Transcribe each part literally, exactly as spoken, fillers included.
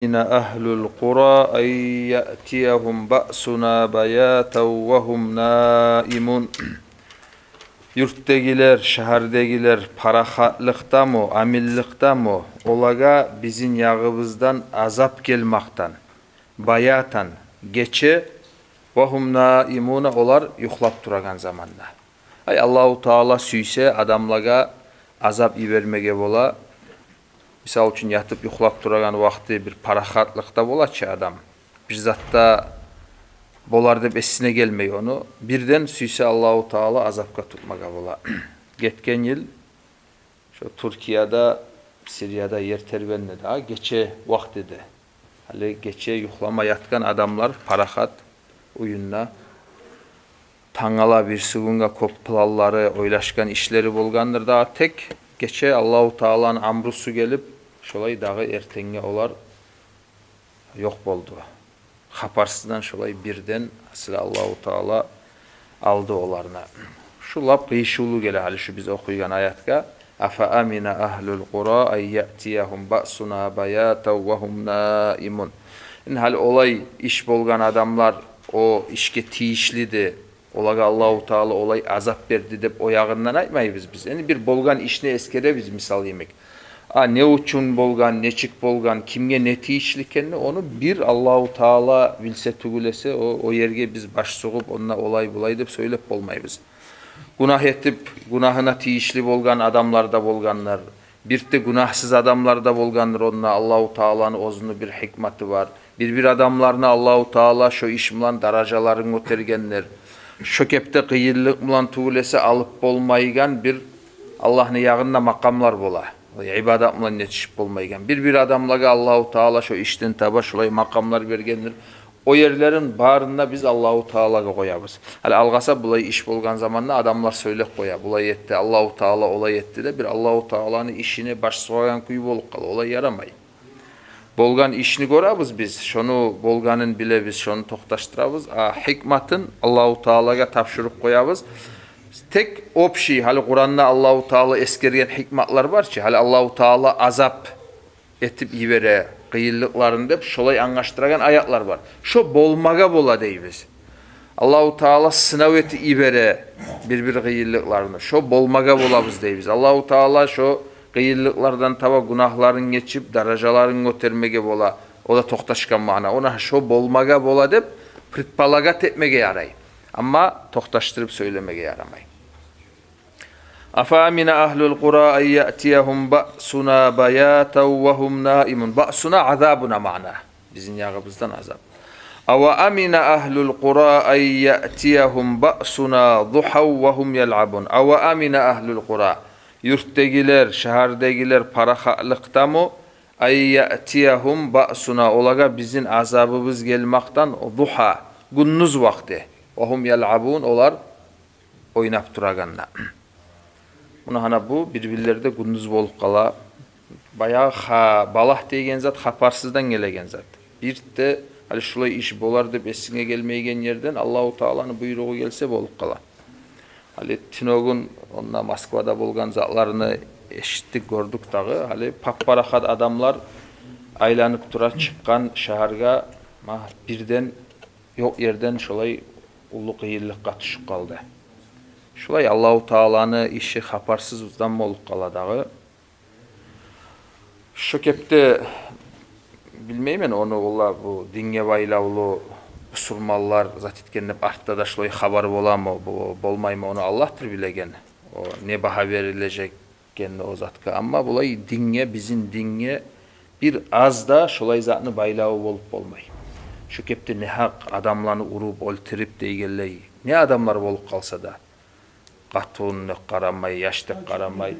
أفأمن أهل القرى أن يأتيهم بأسنا بياتا وهم نائمون. Юртдагъылар, шагьардагъылар парахатлыкъдамы, аминликдеми, олагъа бизин ягъыбыздан азап гелмекден, баятан, гече, وهم نائمون, олар юхлап турагъан заманда. Ай, Аллагьу Таала сюйсе, адамлагъа азап йибермеге бола. Мисал учун, ятып юхлап турагъан вакъти бир парахатлыкъда бола чы адам. Бир зат да болар деп эсине гелмей ону. Бирден сюйсе Аллагьу Таала азапгъа тутмагъа бола. Гетген йыл шо Туркияда, Сирияда ер тербенди дагъы, гече вакътиде. Гьали гече юхлама ятгъан адамлар парахат уьюнде. Тангала-бирисигюнге кёп планлары, ойлашгъан ишлери болгъандыр дагъы, тек гече Аллагьу Тааланы амрусу гелип, шолай дагъы эртенге олар ёкъ болду. Хабарсыздан шолай бирден, асли, Аллагьу Таала алды оланы. Шу лап къыйышывлу геле гьали шу биз охуйгъан аятгъа. أفأمن أهل القرى أن يأتيهم بأسنا بياتا وهم نائمون. Энни гьали олай иш болгъан адамлар о ишге тийишлиди, олагъа Аллагьу Таала олай азап берди деп о ягъындан айтмайбыз биз. Энни бир болгъан ишни эсгеребиз, мисал йимик. А не учун болгъан, нечик болгъан, кимге не тийишли экенни, ону бир Аллагьу Таала билсе тюгюл эсе, о, о ерге биз баш сугъуп, онда олай-булай деп сёйлеп болмайбыз. Гюнагь этип, гюнагьына тийишли болгъан адамлар да болгъандыр. Бир де гюнагьсыз адамлар да болгъандыр, онда Аллагьу Тааланы оьзюню бир гьикматы бар. Бир-бир адамланы Аллагьу Таала шо иш булан даражаларын гётергендир. Шо кепде къыйынлыкъ булан тюгюл эсе алып болмайгъан бир Аллагьны ягъында макъамлар бола. Ибадат булан етишип болмайгъан. Бир-бир адамлагъа Аллагьу Таала шо ишден таба шолай макъамлар бергендир. О ерлерин барын да биз Аллагьу Таалагъа къоябыз. Гьали алгъасап, булай иш болгъан заманда адамлар сёйлеп къоя: «Булай этди, Аллагьу Таала олай этди», — деп, бир Аллагьу Тааланы ишине баш сугъагъан кюй болуп къала. Олай ярамай. Болгъан ишни гёребиз биз, шону болгъанын билебиз, шону токъташдырабыз. А гьикматын Аллагьу Таалагъа тапшурып къоябыз. Тек общий, гьали Къуранда Аллагьу Таала эсгерген гьикматлар бар чы, гьали Аллагьу Таала азап этип йибере къыйынлыкъларын деп, шолай англашдырагъан аятлар бар. Шо болмагъа бола дейбиз. Аллагьу Таала сынав этип йибере бир-бир къыйынлыкъланы. Шо болмагъа болабыз дейбиз. Аллагьу Таала шо къыйынлыкълардан таба гюнагьларын гечип, даражаларын гётермеге бола. О да токъташгъан маъна. Она шо болмагъа бола деп предполагать этмеге ярай. Амма токъташдырып сёйлемеге ярамай. أفأمن أهل القرى أن يأتيهم بأسنا بياتا وهم نائمون. بأسنا عذابنا маъна. Бизин ягъыбыздан азап. أوأمن أهل القرى أن يأتيهم بأسنا ضحى وهم يلعبون. أوأمن أهل القرى. Юртдагъылар, шагьардагъылар парахатлыкъдамы? أن يأتيهم بأسنا. Олагъа бизин азабыбыз гелмекден, ضحى, гюндюз вакъти. وهم يلعبون, олар ойнап турагъанда. Муна гьана бу бир-бирлерде гюндюз болуп къала. Баягъы ха-, балагь деген зат хабарсыздан гелеген зат. Бир де гьали шулай иш болар деп эсинге гелмейген ерден Аллагьу Тааланы буйругъу гелсе, болуп къала. Гьали тюнегюн онда Москвада болгъан затланы эшитдик, гёрдюк дагъы. Гьали пап-парахат адамлар айланып тура чыкъгъан шагьаргъа, ма, бирден ёкъ ерден шолай уллу къыйынлыкъгъа тюшюп къалды. Шулай Аллагьу Тааланы иши хабарсыздан болуп къала дагъы. Шо кепде, билмеймен, ону, валлагь, бу динге байлавлу бусурманлар зат этген деп артда да шулай хабар боламы, бу болмаймы, ону Аллагьдыр билеген. О не багьа берилежек экенни о затгъа. Амма булай динге, бизин динге бир аз да шолай затны байлаву болуп болмай. Шо кепде негьакъ адамланы уруп, оьлтюрюп дейгенлей, не адамлар болуп къалса да, къатын деп къарамай, яш деп къарамай.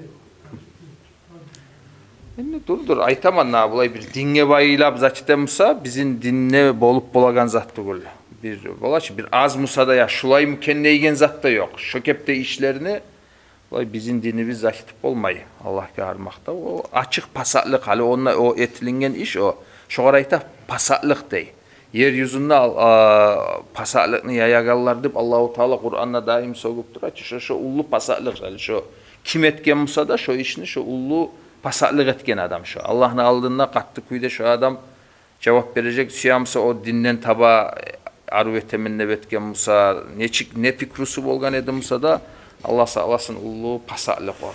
Энни дюр-дюр, айтаман, на, булай бир динге байлап зат этем буса, бизин динде болуп болагъан зат тюгюл. Бир, бола чы, бир аз буса да, я шулаймы экен дейген зат да ёкъ. Шо кепде ишлерни булай бизин динибиз зат этип болмай. Аллагьгъа гьар макътав. О ачыкъ пасатлыкъ, гьали онда о этилинген иш о. Шогъар айта пасатлыкъ дей. Ер юзюнде ал-, а, пасатлыкъны яягъанлар деп Аллагьу Таала Къуранда даим сёгюп тура чы. Шо, шо уллу пасатлыкъ, гьали шо ким этген буса да шо ишни, шо уллу пасатлыкъ этген адам шо. Аллагьны алдында къатты кюйде шо адам жавап бережек, сюе буса о динден таба арив этемен деп этген буса, нечик, не пикрусу болгъан эди буса да, Аллагь сакъласын, уллу пасатлыкъ о.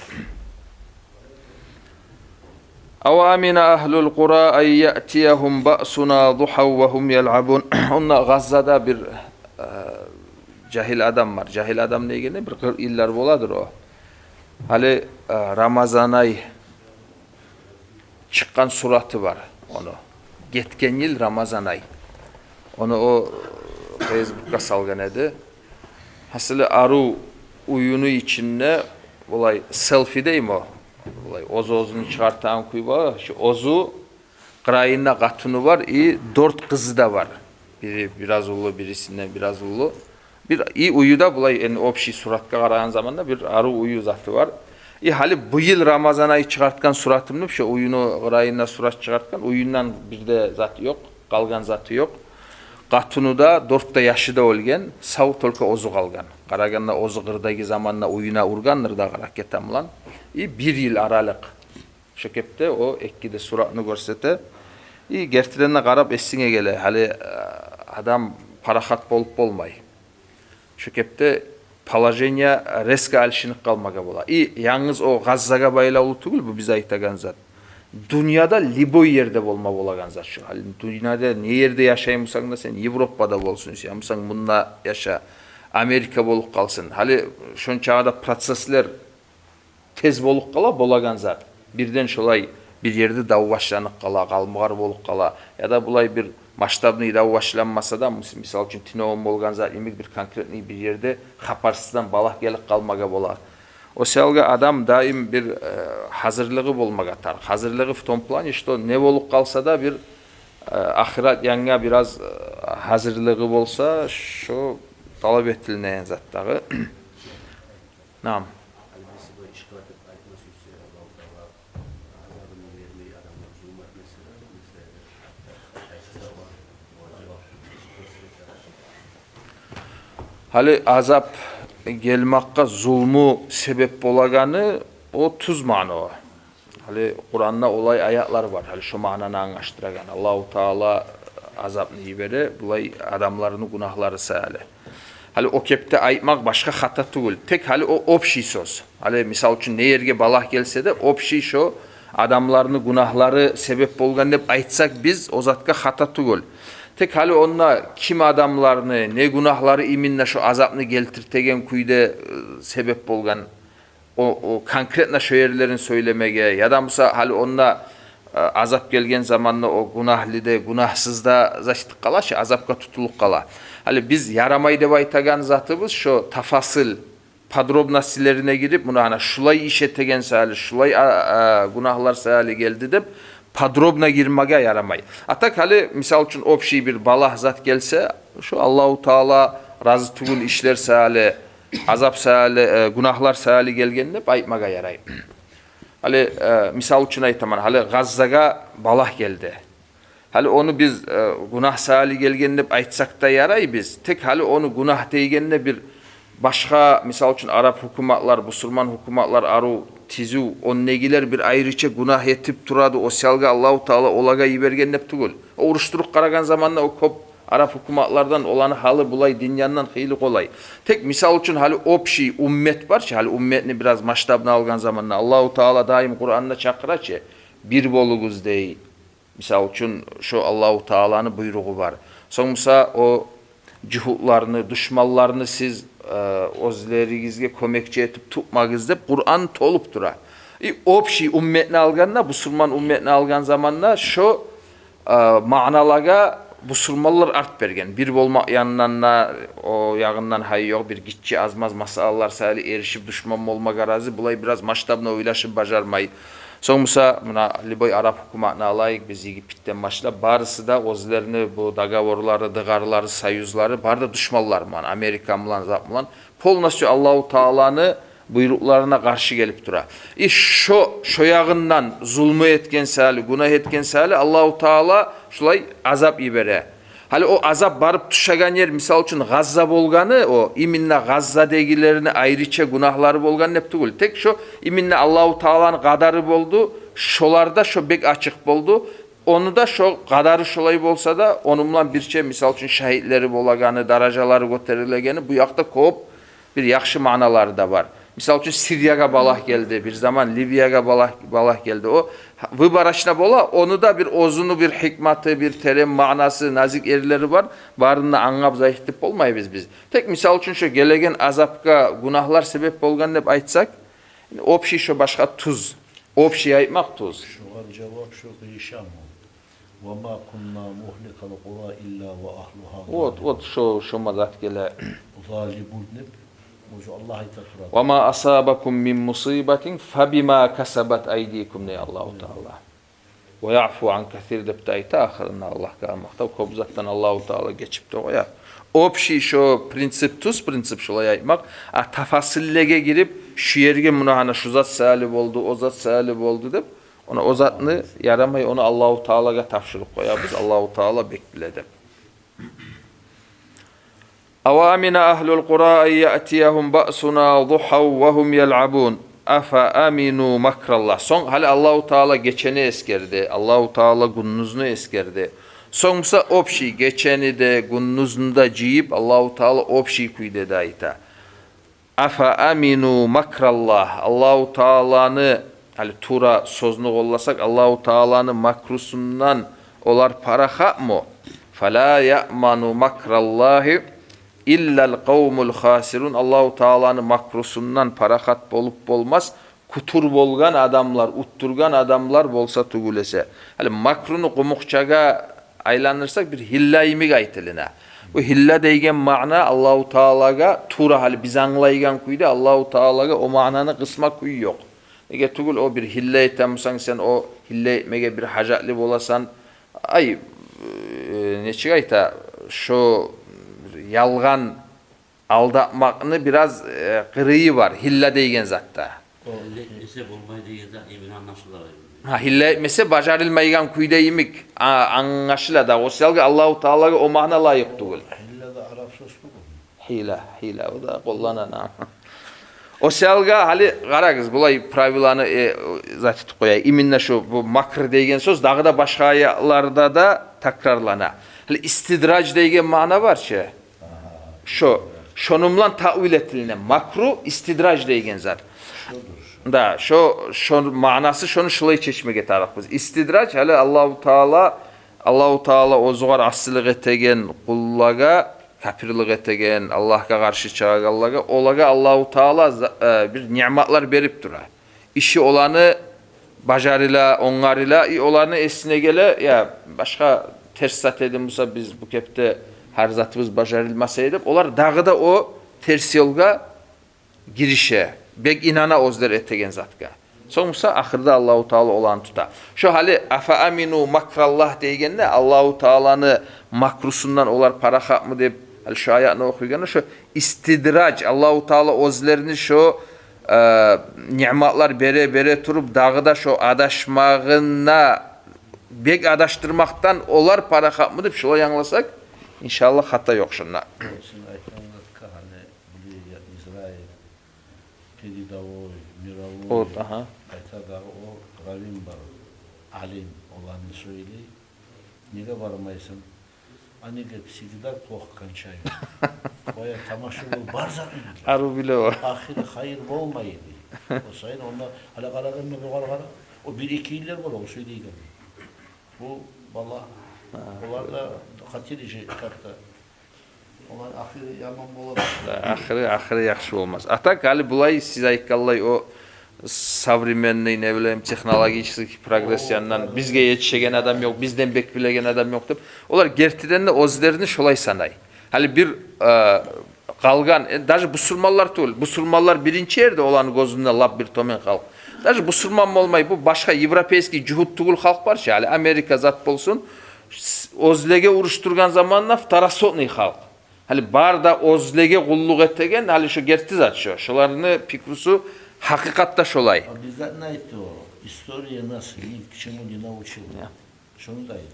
Ава амина агьлул къура ан яътиягьум баъсуна зугьан ва гьум ялъабун. Онда Гъаззада бир, э, жагьил адам бар. Жагьил адам дегенде бир къыркъ йыллар боладыр о. Гьали, э, Рамазан ай чыкъгъан сураты бар ону. Гетген йыл Рамазан ай. Ону о Фейсбукгъа салгъан эди. Гьасили, арив уьюню ичинде булай селфи дейми о? Булай оьз-оьзюн чыгъартагъан кюй бар. Шу оьзю, къырыйында къатыны бар, и дёрт къызы да бар. Бири бираз уллу, бирисинден бираз уллу. Бир и уьюде булай, энни общий суратгъа къарагъан заманда бир арив уью заты бар. И гьали быйыл Рамазан ай чыгъартгъан суратым деп, шо уьюню къырыйында сурат чыгъартгъан, уьюнден бир де зат ёкъ, къалгъан заты ёкъ. Къатыны да, дёрт де яшы да оьлген, сав только оьзю къалгъан. Къарагъанда оьзю къырдагъы заманда уьюне ургъандыр да къаракъ гетем булан. И бир йыл аралыкъ. Шо кепде о эки де суратны гёрсете. И гертиден де къарап эсинге геле, гьали, э, адам парахат болуп болмай. Шо кепде положение резко алышынып къалмагъа бола. И янгыз о Гъаззагъа байлавлу тюгюл бу биз айтагъан зат. Дюньяда любой ерде болма болагъан зат шо. Гьали дюньяда не ерде яшаймысанг да сен, Европада болсун, сен бусанг мунда яша, Америка болуп къалсын. Гьали шончагъа да процесслер тез болуп къала болагъан зат. Бирден шолай бир ерде дав башланып къала, къалмагъар болуп къала. Яда булай бир масштабный дав башланмаса да, мис-, мисал учун, тюнегюн болгъан зат йимик бир конкретный бир ерде хабарсыздан балагь гелип къалмагъа бола. О саялгъа адам даим бир, э, гьазирлиги болмагъа тарыкъ. Гьазирлиги в том плане, что не болуп къалса да бир, э, ахырат янгъа бираз, э, гьазирлиги болса, шо талап этилинеген зат дагъы. Наам. Гьали азап гелмакъгъа зулму себеп болагъаны, о тюз маъна о. Гьали Къуранда олай аятлар бар, гьали шо маънаны англашдырагъан. Аллагьу Таала азапны йибере булай адамланы гюнагьлары саялы. Гьали о кепде айтмакъ башгъа хата тюгюл. Тек гьали о общий сёз. Гьали, мисал учун, не ерге балагь гелсе де, общий шо адамланы гюнагьлары себеп болгъан деп айтсакъ биз, о затгъа хата тюгюл. Тек гьали онда ким адамланы, не гюнагьлары именно шо азапны гелтиртеген кюйде, э, себеп болгъан, о, о конкретно шо ерлерин сёйлемеге, яда буса гьали онда, э, азап гелген заманда о гюнагьлы да, гюнагьсыз да зат этип къала чы, азапгъа тутулуп къала. Гьали биз ярамай деп айтагъан затыбыз шо тафасил, подробностьлерине гирип, муна гьана шулай иш этеген саялы, шулай, а, а, гюнагьлар саялы гелди деп подробно гирмеге ярамай. А так гьали, мисал учун, общий бир балагь зат гелсе, шо Аллагьу Таала рази тюгюл ишлер саялы, азап саялы, э, гюнагьлар саялы гелген деп айтмагъа ярай. Гьали, э, мисал учун айтаман, гьали Гъаззагъа балагь гелди. Гьали ону биз, э, гюнагь саялы гелген деп айтсакъ да ярай биз. Тек гьали ону гюнагь дейгенде бир башгъа, мисал учун, араб гьукуматлар, бусурман гьукуматлар арив, тизив, ондагъылар бир айрыча гюнагь этип турады, о саялгъа Аллагьу Таала олагъа йиберген деп тюгюл. О урушдуруп къарагъан заманда о кёп араб гьукуматлардан оланы гьалы булай диняндан хыйлы къолай. Тек, мисал учун, гьали общий уммет бар чы, гьали умметни бираз масштабына алгъан заманда Аллагьу Таала даим Къуранда чакъыра чы, бир болугъуз дей. Мисал учун, шо Аллагьу Тааланы буйругъу бар. Сонг буса о жугьутланы, душманланы сиз, э, оьзлеригизге кёмекчи этип тутмагъыз деп Къуран толуп тура. И общий умметни алгъанда, бусурман умметни алгъан заманда шо, э, маъналагъа бусурманлар арт берген. Бир болмакъ янындан да, о ягъындан гьайы ёкъ, бир гиччи аз-маз масъалалар саялы эришип душман болмагъа рази, булай бираз масштабно ойлашып бажармай. Сонг буса, муна, любой араб гьукуматны алайыкъ, биз Египетден башлап, барысы да оьзлерини бу договорлары, дыгъарлары, союзлары, бары да душманлар булан, Америка булан, зат булан, полностью Аллагьу Тааланы буйрукъларына къаршы гелип тура. И шо, шо ягъындан зулму этген саялы, гюнагь этген саялы Аллагьу Таала шулай азап йибере. Гьали о азап барып тюшеген ер, мисал учун, Гъазза болгъаны, о именно Гъаззадагъыланы айрыча гюнагьлары болгъан деп тюгюл. Тек шо именно Аллагьу Тааланы къадары болду, шоларда шо бек ачыкъ болду. Ону да шо къадары шолай болса да, ону булан бирче, мисал учун, шагьитлери болагъаны, даражалары гётерилегени, бу якъда кёп бир яхшы маъналары да бар. Мисал учун, Сириягъа балагь гелди, бир заман Ливиягъа балагь, балагь гелди. О выборочно бола, ону да бир оьзюню бир гьикматы, бир терен маънасы, назик ерлери бар. Барын да англап, зайыф этип болмайбыз биз. Тек, мисал учун, шо гелеген азапгъа гюнагьлар себеп болгъан деп айтсакъ, общий шо башгъа тюз. Общий айтмакъ тюз. Шогъар жавап шо къыйышамы? «Ва ма кунна мугьликал къура илла ва агьлугьа залимун». Вот, вот, шо, шо ма зат геле. Залимун деп, оьзю Аллагь айта турады. «Ва ма асабакум мин мусибатин фа бима касабат айдикум», дей Аллагьу Таала. «Ва яъфу ан касир», деп де айта ахырында Аллагьгъа макътав. Кёп затдан Аллагьу Таала гечип де къоя. Общий шо принцип, тюз принцип шолай айтмакъ. А тафасиллеге гирип, шу ерге муна гьана шу зат саялы болду, о зат саялы болду деп, ону, о затны ярамай, ону Аллагьу Таалагъа тапшурып къоябыз, Аллагьу Таала бек биле деп. «Ава амина агьлул къура ан яътиягьум баъсуна зугьан ва гьум ялъабун. Афа амину макраллагь». Сонг гьали Аллагьу Таала гечени эсгерди, Аллагьу Таала гюндюзню эсгерди. Сонг буса общий гечени де, гюндюзню де жыйып, Аллагьу Таала общий кюйде де айта. «Афа амину макраллагь». Аллагьу Тааланы, гьали тувра сёзню къолласакъ, Аллагьу Тааланы макрусундан олар парахатмы? «Фала яъману макраллагьи иллал къавмул хасирун». Аллагьу Тааланы макрусундан парахат болуп болмас, кутур болгъан адамлар, уттургъан адамлар болса тюгюл эсе. Гьали макруну къумукъчагъа айландырсакъ, бир гьилла йимик айтылына. Бу гьилла деген маъна Аллагьу Таалагъа тувра, гьали биз англайгъан кюйде, Аллагьу Таалагъа о маънаны къысма кюй ёкъ. Неге тюгюл, о бир гьилла этемисен, сен о гьилла этмеге бир гьажатлы боласан. Ай, э, нечик айта, шо ялгъан алдатмакъны бираз, э, къырыйы бар гьилла деген затда. Гьилла этмесе болмай деген зат йимик англашыла. Гьа, гьилла этмесе бажарылмайгъан кюйде йимик, а, англашыла да. О саялгъа Аллагьу Таалагъа о маъна лайыкъ тюгюл. Гьилла да араб сёз тюгюлмю? Гьила, гьила, о да къолланагъан. О саялгъа гьали къарагъыз, булай правиланы, э, зат этип къояйыкъ. Именно шо, бу макр деген сёз дагъы да башгъа аятларда да такрарлана. Гьали истидраж деген маъна бар чы. Шо, шону булан таъвил этилине. Макру истидраж деген зат. Шодур шо. Да, шо, шо маънасы, шону шулай чечмеге тарыкъбыз. Истидраж, гьали Аллагьу Таала, Аллагьу Таала оьзюгер асилик этеген къуллагъа, капирлик этеген, Аллагьгъа къаршы чыгъагъанлагъа, олагъа Аллагьу Таала за-, э, бир ниъматлар берип тура. Иши оланы бажарыла, онгарыла, и оланы эсине геле, я, башгъа терс зат эди буса, биз бу кепде гьар затыбыз бажарылмас эди деп, олар дагъы да о терс ёлгъа гирише. Бек инана оьзлер этеген затгъа. Сонг буса ахырда Аллагьу Таала оланы тута. Шо гьали «Афа амину макраллагь» дегенде, Аллагьу Тааланы макрусундан олар парахатмы деп, гьали шо аятны охуйгъанда, шо истидраж, Аллагьу Таала оьзлерини шо э, ниъматлар бере, бере туруп, дагъы да шо адашмагъына бек адашдырмакъдан олар парахатмы деп шолай англасакъ, иншаллагь, хата ёкъ шонда. Сен айтгъан затгъа, гьали, биле, я, Израиль, передовой, мировой, вот, ага, айта дагъы о раввин бар, алим, оланы сёйлей. Неге бармайсан? Они, говорит, всегда плохо кончают. Бая тамаша бол, бар затны биле. Арив биле о. Ахыры хайыр болмай эди. О сайын онда гьали къарагъанда, бугъар къара. О бир-эки йыллар бола о сёйлейген. Бу бала, олар да хотели же как-то. Олар ахыры яман бола. Да, ахыры, ахыры яхшы болмас. А так, гьали булай сиз айтгъанлай, о современный, не билейим, технологический прогресс янындан бизге етишеген адам ёкъ, бизден бек билеген адам ёкъ деп, олар гертиден де оьзлерини шолай санай. Гьали бир, э, къалгъан, э, даже бусурманлар тюгюл, бусурманлар биринчи ерде оланы гёзюнде лап бир тёмен халкъ. Даже бусурман болмай, бу башгъа европейский жугьут тюгюл халкъ бар чы, гьали Америка зат болсун, с-, оьзлеге уруш тургъан заманда второсортный халкъ. Гьали бары да оьзлеге къуллукъ этеген, гьали шо герти зат шо. Шоланы пикрусу гьакъыкъатда шолай. А бизге не айтды о? История нас ни к чему не научила. Я. Шону да айта.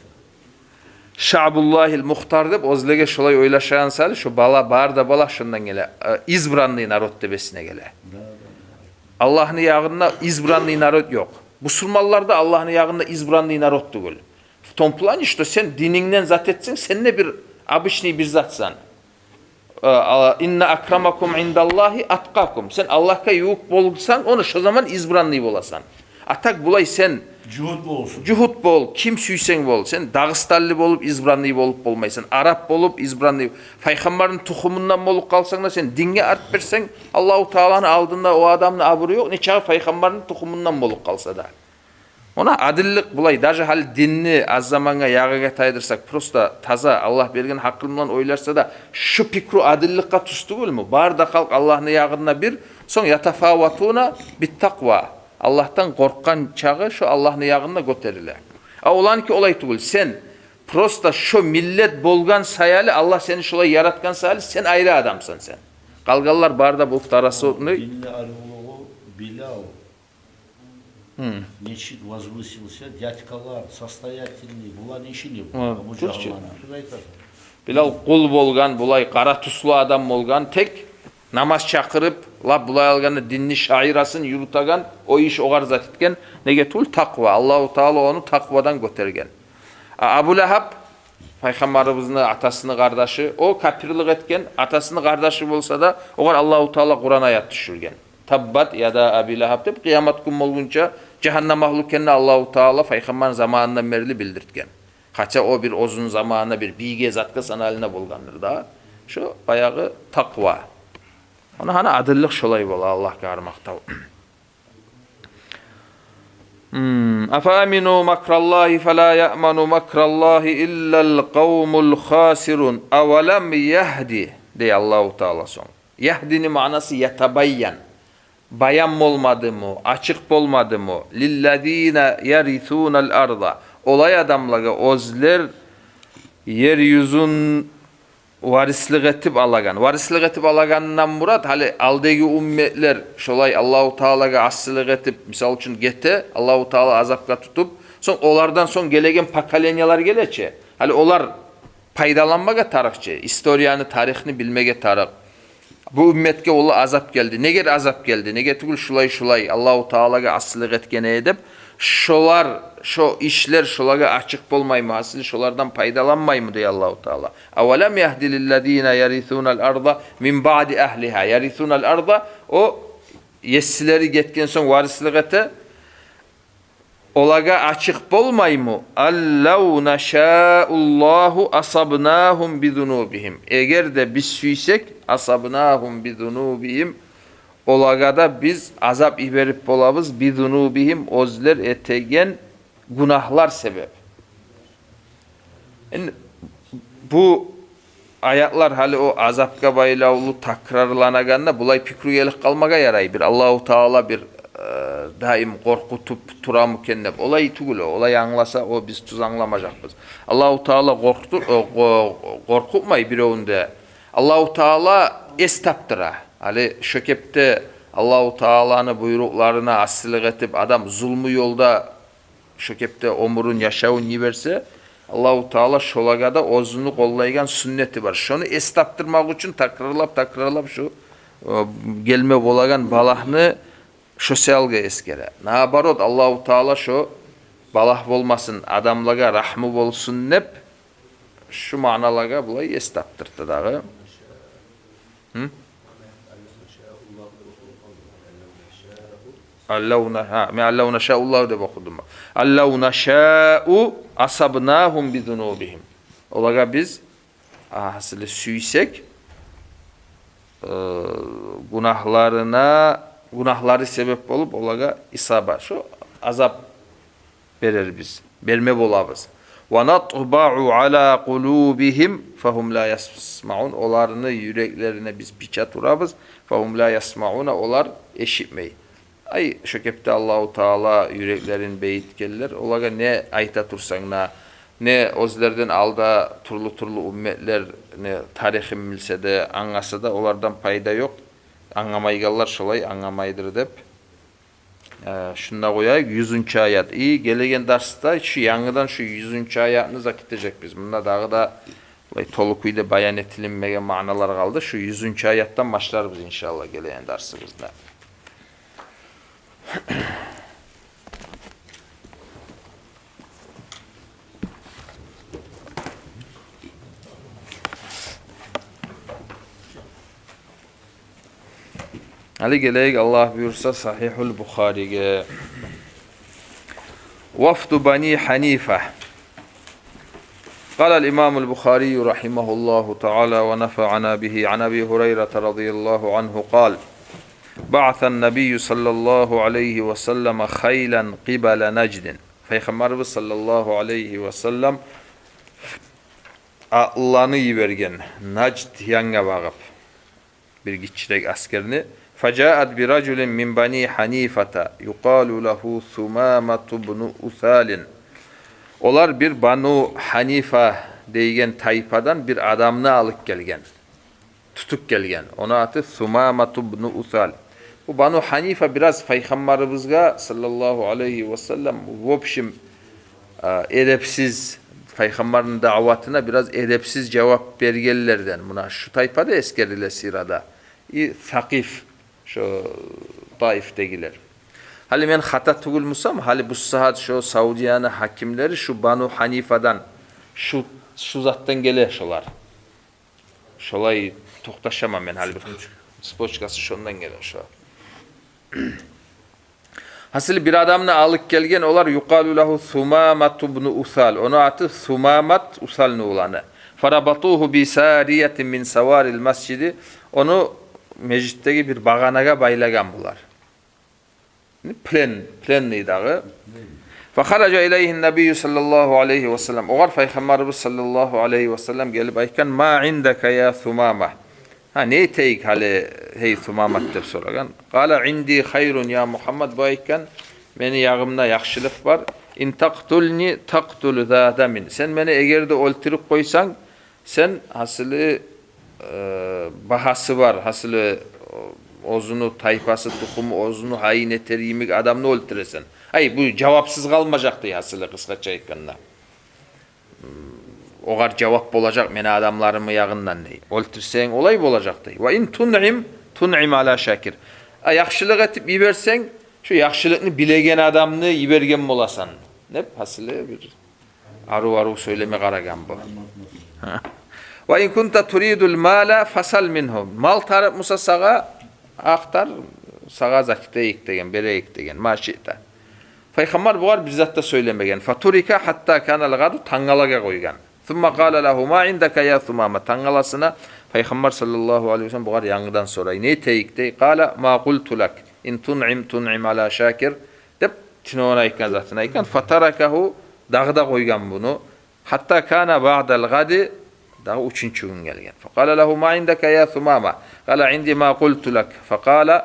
Шаъбуллагьил мухтар деп, оьзлеге шолай ойлашагъан саялы, шо бала, бары да бала шондан геле. Э, избранный народ деп эсине геле. Да, да, да. Аллагьны ягъында избранный народ ёкъ. Бусурманлар да Аллагьны ягъында избранный народ тюгюл. том плане, что сен динингден зат этсенг, сен де бир обычный бир затсан. Э, а, «Инна акрамакум индаллагьи аткъакум». Сен Аллагьгъа ювукъ болсанг, ону шо заман избранный боласан. А так булай сен Жугьут болсун. Жугьут бол, ким сюйсенг бол. Сен дагъыстанлы болуп избранный болуп болмайсан. Араб болуп избранный. Пайхаммарны тухумундан болуп къалсанг да, сен динге арт берсенг, Аллагьу Тааланы алдында о адамны абуру ёкъ, нечакъы пайхаммарны тухумундан болуп къалса да. Она адиллик булай, даже гьали динни аз замангъа, ягъыгъа тайдырсакъ, просто таза Аллагь берген гьакъыл булан ойлашса да, шу пикру адилликге тюз тюгюлмю? Бары да халкъ Аллагьны ягъында бир, сонг «ятафаватуна биттакъва». Аллагьдан къоркъгъан чагъы шо Аллагьны ягъында гётериле. А оланыки олай тюгюл. Сен просто шо миллет болгъан саялы, Аллагь сени шолай яратгъан саялы, сен айры адамсан сен. Къалгъанлар бары да бу второсортный. Динни аривлюгю Билал. Гьм. Нечик возвысился, дядькалар, состоятельный, буланы иши не бу? Гьа, Абу тюркче. Жагьлланы. Сиз айтасыз. Билал къул болгъан, булай къара тюслю адам болгъан, тек намаз чакъырып, лап булай алгъанда динни шаирасын юрютеген, о иш огъар зат этген, неге тюгюл такъва. Аллагьу Таала ону такъвадан гётерген. А Абу Лагьаб, Пайхаммарыбызны атасыны къардашы, о капирлик этген, атасыны къардашы болса да, огъар Аллагьу Таала Къуран аят тюшюрген. «Таббат яда Аби Лагьаб» деп, къыямат гюн болгъунча жагьаннам агьлю экенни Аллагьу Таала Пайхаммарны заманындан берли билдиртген. Хотя о бир оьзюню заманына бир бийге затгъа саналына болгъандыр да. Шо баягъы такъва. Она гьана адиллик шолай бола, Аллагьгъа къармакъ тав. Гьм. «Афа амину макраллагьи фала яъману макраллагьи иллал къавмул хасирун. Авалам ягьди», — дей Аллагьу Таала сонг. Ягьдини маънасы ятабайян. Баян болмадымы, ачыкъ болмадымы? «Лиллазина ярисунал арда». Олай адамлагъа, оьзлер ер юзюн варислик этип алагъан. Варислик этип алагъандан мурат, гьали алдагъы умметлер шолай Аллагьу Таалагъа асилик этип, мисал учун, гете, Аллагьу Таала азапгъа тутуп, сонг олардан сонг гелеген поколениялар геле чи. Гьали олар пайдаланмагъа тарыкъ чы, историяны, тарихни билмеге тарыкъ. Бу умметге уллу азап гелди. Негер азап гелди? Неге тюгюл шулай-шулай Аллагьу Таалагъа асилик этген эди деп, шолар, шо ишлер шолагъа ачыкъ болмаймы? Асил шолардан пайдаланмаймы, дей Аллагьу Таала. «Авалам ягьди лиллазина ярисунал арда мин баъди агьлигьа». Ярисунал арда, о есилери гетген сонг варислик эте. Олагъа ачыкъ болмаймы? «Аллав нашауллагьу асабнагьум бизунубигьим». Эгер де биз сюйсек, «асабнагьум бизунубигьим», олагъа да биз азап йиберип болабыз, «бизунубигьим», оьзлер этеген гюнагьлар себеп. Энди бу аятлар гьали о азапгъа байлавлу такрарланагъанда, булай пикру гелип къалмагъа ярай. Бир Аллагьу Таала бир, э, даим къоркъутуп турамы экен деп. Олай тюгюл о. Олай англаса, о биз тюз англамажакъбыз. Аллагьу Таала къоркъуту-, о, къо-, къоркъутмай биревню де. Аллагьу Таала эс тапдыра. Гьали шо кепде Аллагьу Тааланы буйрукъларына асилик этип, адам зулму ёлда шо кепде оьмюрюн, яшавун йиберсе, Аллагьу Таала шолагъа да оьзюню къоллайгъан сюннети бар. Шону эс тапдырмакъ учун такрарлап, такрарлап шо, э, гелме болагъан балагьны шо саялгъа эсгере. Наоборот, Аллагьу Таала шо балагь болмасын, адамлагъа рагьму болсун деп, шу маъналагъа булай эс тапдыртды дагъы. Гьм? Аллав на-, гьа, мен «аллав нашауллагь» деп охудум. «Аллав нашау асабнагьум бизунубигьим». Олагъа биз, а, асили сюйсек, э, гюнагьларына, гюнагьлары себеп болуп, олагъа исаба, шо азап берербиз, берме болабыз. «Ва натбаъу ала къулубигьим фагьум ла ясмаъун». Оланы юреклерине биз печать урабыз. «Фагьум ла ясмаъуна», олар эшитмей. Ай, шо кепде Аллагьу Таала юреклерин бегитгенлер, олагъа не айта турсанг да, не оьзлерден алда тюрлю-тюрлю умметлер, не тарихин билсе де, англаса да, олардан пайда ёкъ. Англамайгъанлар шолай англамайдыр деп. Э, шунда къояйыкъ, юзюнчю аят. И, гелеген дарсда шу янгыдан шу юзюнчю аятны зат этежекбиз. Мунда дагъы да булай толу кюйде баян этилинмеген маъналар къалды. Шу юзюнчю аятдан башларбыз, иншааллагь, гелеген дарсыбызда. Гьали гелейик, Аллагь буюрса, Сагьигьул Бухариге. Вафду Бани Ханифа. قال الإمام البخاري رحمه الله تعالى ونفعنا به عن أبي هريرة رضي الله عنه قال: بعث النبي صلى الله عليه وسلم خيلا قبل نجد. Пайхаммарыбыз саллаллагьу алайгьи васаллам атлыланы йиберген Нажд янгъа багъып бир гиччирек асгерни. فجاءت برجل من بني حنيفة يقال له ثمامة بن أثال. Олар бир Бану Ханифа дейген тайпадан бир адамны алып гелген, тутуп гелген. Ону аты Сумамату бну Усал. Бу Бану Ханифа бираз Пайхаммарыбызгъа саллаллагьу алайгьи васаллам, в общем, э, эдепсиз, Пайхаммарны даъватына бираз эдепсиз жавап бергенлерден. Муна шу тайпа да эсгериле сирада. И Сакъиф, шо Таифдегилер. Гьали мен хата тюгюл бусам, гьали бу сагьат шо Саудияны гьакимлери шу Бану Ханифадан, шу, шу затдан геле шолар. Шолай токъташаман мен гьали бир. Цепочка. Цепочкасы шондан геле шо. Гьасили, бир адамны алып гелген олар, يقال له ثمامة بن أثال. Ону аты Сумамат, Усалны уланы. فربطوه بسارية من سواري المسجد. Ону межитдеги бир багъанагъа байлагъан булар. Плен, пленный дагъы. فخرج إليه النبي صلى الله عليه وسلم. Огъар Пайхаммарыбыз саллаллагьу алайгьи васаллам гелип айтгъан: ما عندك يا ثمامة؟ Гьа, не этейик гьали, гьей Сумамат, деп сорагъан. قال: عندي خير يا محمد. Бу айтгъан: мени ягъымда яхшылыкъ бар. إن تقتلني تقتل ذا دم. Сен мени эгер де оьлтюрюп къойсанг, сен, гьасили, э, багьасы бар, гьасили, оьзюню тайпасы, тухуму, оьзюню гьайын этер йимик адамны оьлтюресен. Ай, бу жавапсыз къалмажакъ дей, гьасили, къысгъача айтгъанда. Огъар жавап болажакъ мени адамларымны ягъындан дей. Оьлтюрсенг, олай болажакъ дей. وإن تنعم تنعم على شاكر. А яхшылыкъ этип йиберсенг, шо яхшылыкъны билеген адамны йиберген боласан, деп, гьасили, бир арив-арив сёйлеме къарагъан бу. وإن كنت تريد المال فسل منه. Мал тарыкъ буса сагъа, ахтар, сагъа зат этейик деген, берейик деген, ما شئت. Пайхаммар бугъар бир зат да сёйлемеген. فترك حتى كان الغد, тангалагъа къойгъан. ثم قال له: ما عندك يا ثمامة؟ Тангаласына Пайхаммар саллаллагьу алайгьи васаллам бугъар янгыдан сорай: не этейик дей. قال: ما قلت لك، إن تنعم تنعم على شاكر, деп, тюнегюн айтгъан затын айтгъан. فتركه, дагъы да къойгъан буну. حتى كان بعد الغد, дагъы уьчюнчю гюн гелген. فقال له: ما عندك يا ثمامة؟ قال: عندي ما قلت لك. فقال,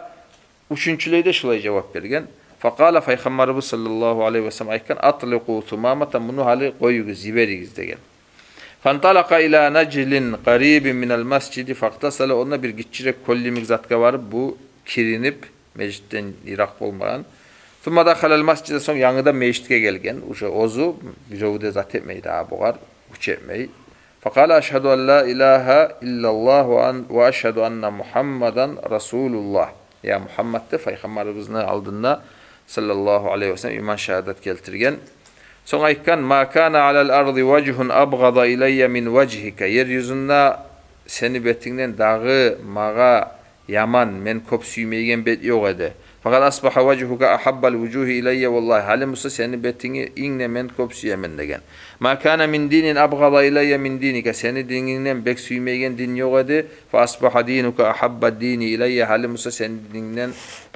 уьчюнчюлей де шулай жавап берген. فقال, Пайхаммарыбыз саллаллагьу алайгьи васаллам айтгъан: أطلقوا ثمامة, муну гьали къоюгъуз, йиберигиз деген. فانطلق إلى نجل قريب من المسجد فاغتسل, онда бир гиччирек кёл йимик затгъа барып, бу киринип, межитден йыракъ болмагъан. ثم دخل المسجد, сонг янгыдан межитге гелген. Уже оьзю бирев де зат этмей дагъы бугъар, гюч этмей. فقال: أشهد أن لا إله إلا الله وأن، وأشهد أن محمدا رسول الله. Я Мухаммад деп, Пайхаммарыбызны алдында, саллаллагьу алайгьи васаллам, иман шагьадат гелтирген. Сонг айтгъан: ما كان على الأرض وجه أبغض إلي من وجهك. Ер юзюнде сени бетингден дагъы магъа яман, мен кёп сюймейген бет ёкъ эди. فقد أصبح وجهك أحب الوجوه إلي والله. Гьали буса сени бетинги инг де мен кёп сюемен деген. ما كان من دين أبغض إلي من دينك. Сени динингден бек сюймейген дин ёкъ эди. فأصبح دينك أحب الدين إلي. Гьали буса сени динингден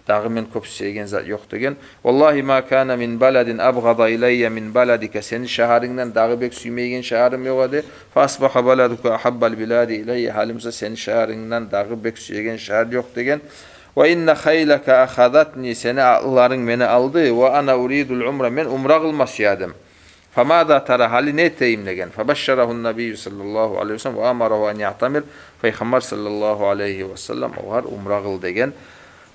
дагъы мен кёп сюеген зат ёкъ деген. والله ما كان من بلد أبغض إلي من بلدك. Сени шагьарынгдан дагъы бек сюймейген шагьарым ёкъ эди. فأصبح بلدك أحب البلاد إلي. Гьали буса сени шагьарынгдан дагъы бек сюеген шагьар ёкъ деген. وإن خيلك أخذتني. Сени атлыларынг мени алды. وأنا أريد العمرة. Мен умра къылма сюедим. فماذا ترى؟ Гьали не этейим деген. فبشره النبي صلى الله عليه وسلم وأمره أن يعتمر. Пайхаммар саллаллагьу алайгьи васаллам огъар умра къыл деген.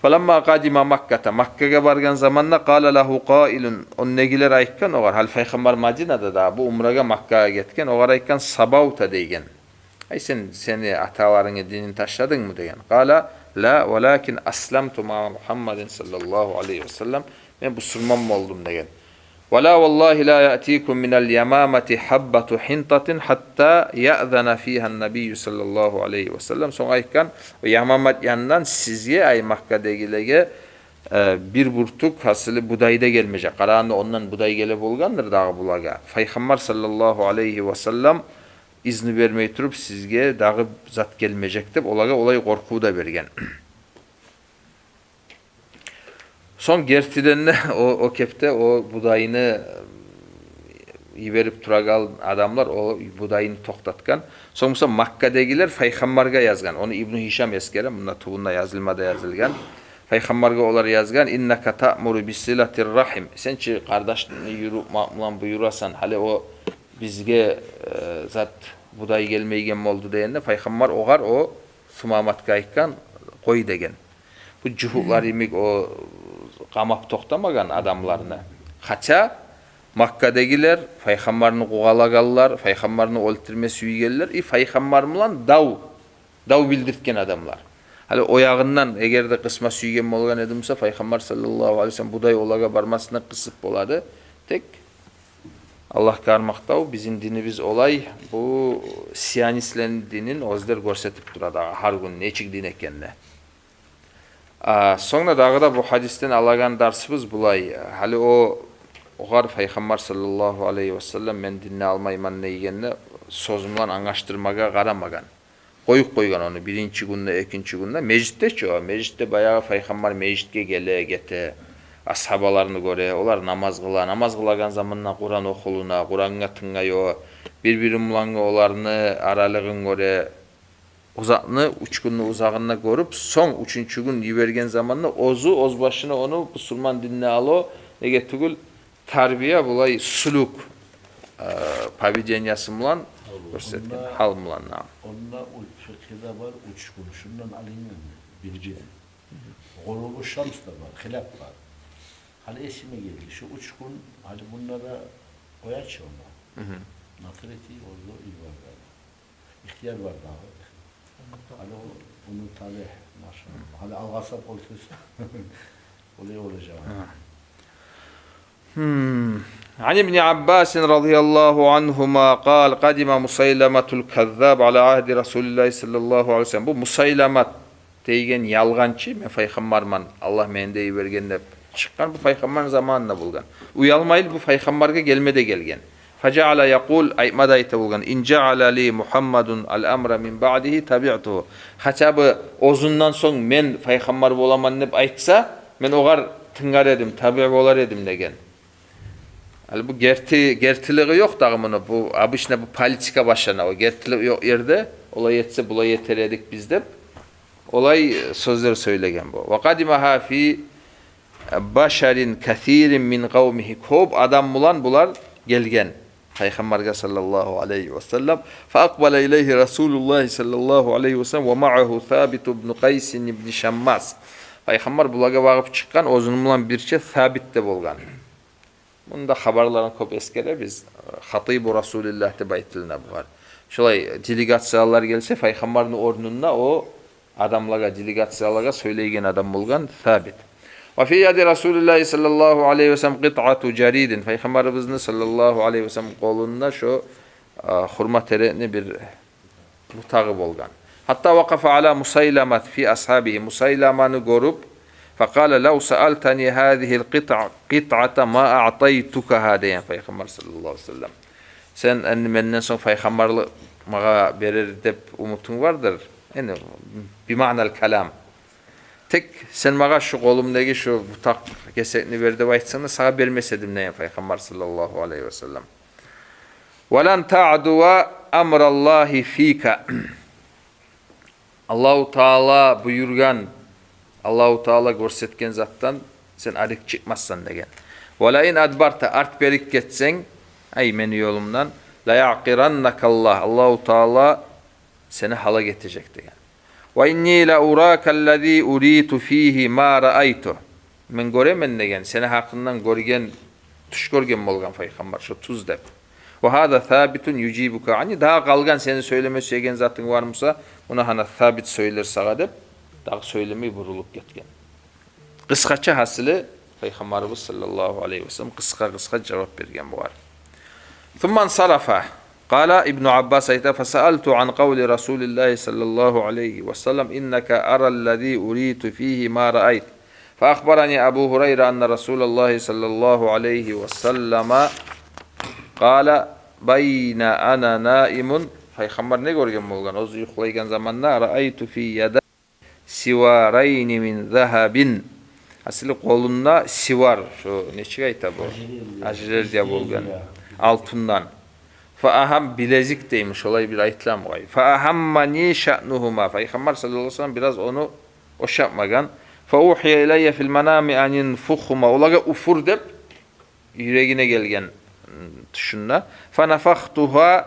فلما قدم مكة, Маккагъа баргъан заманда, قال له قائل, ондагъылар айтгъан огъар, гьали Пайхаммар Мадинада да, бу умрагъа Маккагъа гетген, огъар айтгъан: صبوت деген. Ай, сен, сени аталарынгны динин ташладынгмы деген. قال: لا، ولكن أسلمت مع محمد صلى الله عليه وسلم. Мен бусурман болдум деген. «Ва ла валлагьи ла яътикум минал ямамати гьаббату гьинтатин гьатта яъзана фигьа ннабийю саллаллагьу алайгьи ва саллам». Сонг айтгъан: «О Ямамат янындан сизге, ай Маккадагъылагъа, э, бир бюртюк гьасили будай да гелмежек». Къарагъанда, ондан будай геле болгъандыр дагъы булагъа. Пайхаммар саллаллагьу алайгьи ва саллам изну бермей туруп, сизге дагъы зат гелмежек деп, олагъа олай къоркъув да берген. Сонг гертиден де о, о кепде о будайны йиберип турагъан адамлар о будайны токътатгъан. Сонг буса Маккадагъылар пайхаммаргъа язгъан. Ону Ибну Гьишам эсгере, мунда тюбюнде язылма да язылгъан. Пайхаммаргъа олар язгъан: «Иннака таъмуру бисилатир рагьим». Сен чи къардашны юрютмек булан буюрасан. Гьали о бизге, э, зат, будай гелмейген болду дегенде, пайхаммар огъар, о Сумаматгъа айтгъан: «Къой», – деген. Бу жугьутлар йимик о къамап токътамагъан адамларны. Гьатта Маккадагъылар пайхаммарны къувалагъанлар, пайхаммарны оьлтюрме сюйгенлер, и пайхаммар булан дав, дав билдиртген адамлар. Гьали о ягъындан, эгер де къысма сюйген болгъан эди буса, пайхаммар саллаллагьу алайгьи ва саллам будай олагъа бармасына къысып бола эди. Тек Аллагьгъа къармакъ да о, бизин динибиз олай, бу сионистлени динин оьзлер гёрсетип тура дагъы гьар гюн нечик дин экенни. А, сонг да дагъы да бу гьадисден алагъан дарсыбыз булай. Гьали о, огъар пайхаммар саллаллагьу алайгьи ва саллам: «Мен динни алмайман», – дегенде, сёз булан англашдырмагъа къарамагъан. Къоюп къойгъан ону биринчи гюнде, экинчи гюнде. Межитде чи о, межитде баягъы пайхаммар межитге геле, гете, асгьабаларны гёре, олар намаз къыла, намаз къылагъан заманда Къуран охулуна, Къурангъа тынглай о, бир-бири булангъы оларны аралыгъын гёре. О затны уьч гюнню узагъында гёрюп, сонг уьчюнчю гюн йиберген заманда оьзю оьз башына ону бусурман динине ала о, неге тюгюл, тарбия булай сулюк, э, поведениясы булан гёрсетген, гьал булан, наам. Онда, онда у-, фикъгьда бар уьч гюн, шундан алынгъан биринчи. Гъурубу шамс да бар, хилап бар. Гьали эсиме гелди, шу уьч гюн, гьали мунда да къоя чы ону. Мгм. Натыр эти, оьзю йиберди. Ихтияр бар дагъы. Гьали о, уну таби, машаллагь. Гьали алгъасап къол тюзсе, олай болажакъ. Гьа. Гьм. Ан ибни Аббасин радияллагьу ангьума къал: къадима Мусайламатул каззаб ала агьди Расулиллагьи саллаллагьу алайгьи ва саллам. Бу Мусайламат деген ялгъанчы, мен пайхаммарман, Аллагь мени де йиберген деп чыкъгъан, бу пайхаммарны заманында болгъан. Уялмайлы бу пайхаммаргъа гелме де гелген. Фажаала якъул, айтма да айта болгъан: «Ин жаала ли Мухаммадун ал-амра мин баъдигьи табиътугьу». Хотя бы оьзюнден сонг мен пайхаммар боламан деп айтса, мен огъар тынглар эдим, таби болар эдим деген. Гьали бу герти, гертилиги ёкъ дагъы муну. Бу обычно бу политика башлана. О гертилик ёкъ ерде олай этсе, булай этер эдик биз деп, олай сёзлер сёйлеген бу. Ва къадимагьа фи башарин касирин мин къавмигьи. Кёп адам булан булар гелген пайхаммаргъа саллаллагьу алайгьи ва саллам. Фа акъбала илайгьи Расулуллагьи саллаллагьу алайгьи ва саллам ва маагьу Сабит ибну Къайсин ибни Шаммас. Пайхаммар булагъа багъып чыкъгъан, оьзюню булан бирче Сабит де болгъан. Мунда хабарларын кёп эсгеребиз. Хатибу Расулиллагь деп айтылына бугъар. Шолай делегациялар гелсе, пайхаммарны орнунда о адамлагъа, делегациялагъа сёйлейген адам болгъан Сабит. Ва фи яди Расулиллагьи саллаллагьу алайгьи ва саллам къитъату жаридин. Пайхаммарыбызны саллаллагьу алайгьи ва саллам къолунда шо, а, хурма терекни бир бутагъы болгъан. Гьатта вакъафа ала Мусайламат фи асгьабигьи. Мусайламаны гёрюп, факъала: «Лав саалтани гьазигьил къитъа-, къитъата ма аътайтукагьа», – деген пайхаммар саллаллагьу алайгьи ва саллам. Сен энни менден сонг пайхаммарлыкъ магъа берер деп умутунг бардыр. Энни бимаънал калам. Тек сен магъа шу къолумдагъы шу бутакъ кесекни бер деп айтсанг да, сагъа бермес эдим деген пайхаммар саллаллагьу алайгьи ва саллам. «Ва лан таъдува амраллагьи фика». Аллагьу Таала буюргъан, Аллагьу Таала гёрсетген затдан сен арек чыкъмассан деген. «Ва ла ин адбарта», арт берип гетсенг, ай, мени ёлумдан, «ла яъкъираннакаллагь», Аллагьу Таала сени гьалак этежек деген. «Ва инни ла урака аллази уриту фигьи ма раайту». Мен гёремен деген, сени гьакъынгдан гёрген, тюш гёрген болгъан пайхаммар, шо тюз деп. «Ва гьаза Сабитун южибука ани». Дагъы къалгъан сени сёйлеме сюеген затынг бар буса, муна гьана Сабит сёйлер сагъа деп, дагъы сёйлемей бурулуп гетген. Къысгъача гьасили, Пайхаммарыбыз саллаллагьу алайгьи ва саллам къысгъа-къысгъа жавап берген бугъар. Сумма инсарафа. Къала, Ибну Аббас айта: «Фасаалту ан къавли Расулиллагьи саллаллагьу алайгьи ва саллам: иннака ара ллази уриту фигьи ма раайт. Фаахбарани Абу Гьурайра анна Расулаллагьи саллаллагьу алайгьи ва саллама къала: байна ана наимун». Пайхаммар не гёрген болгъан? Оьзю юхлайгъан заманда: «Раайту фи яда сиварайни мин загьабин». Асили къолунда сивар, шо нечик айта бу? Ажерер. Ажерер де болгъан. Алтындан. Фа агьам, билезик дейми, шолай бир айтыламы къой. Фа агьаммани шаънугьума. Пайхаммар саллаллагьу алайгьи ва саллам бираз ону ошатмагъан. Фа угьия илайя фил манами ан инфухгьума. Олагъа уфур деп юрегине гелген, м, тюшюнде. Фанафахтугьа,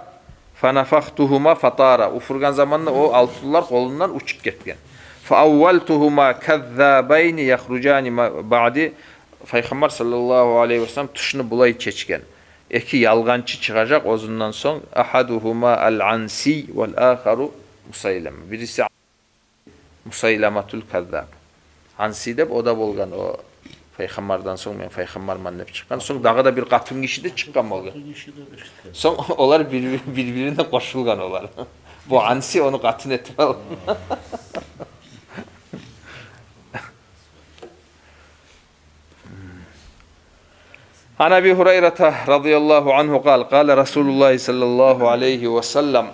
фанафахтугьума фатара. Уфургъан заманда о алтынлар къолундан учуп гетген. Фааввалтугьума каззабайни яхружани ма-, баъди. Пайхаммар саллаллагьу алайгьи ва саллам тюшню булай чечген: эки ялгъанчы чыгъажакъ оьзюнден сонг. Агьадугьума ал-Анси вал ахару Мусайлама. Бириси Мусайламатул Каззаб. Анси деп о да болгъан, о пайхаммардан сонг мен пайхаммарман деп чыкъгъан. Сонг дагъы да бир къатынгиши де чыкъгъан болгъан. Къатынгиши де чыкъгъан. Сонг олар бир-, бир-бирине къошулгъан олар. Бу Анси ону къатын этип алгъан. Ан Аби Гьурайрата радияллагьу ангьу къала: къала Расулуллагьи саллаллагьу алайгьи ва саллам: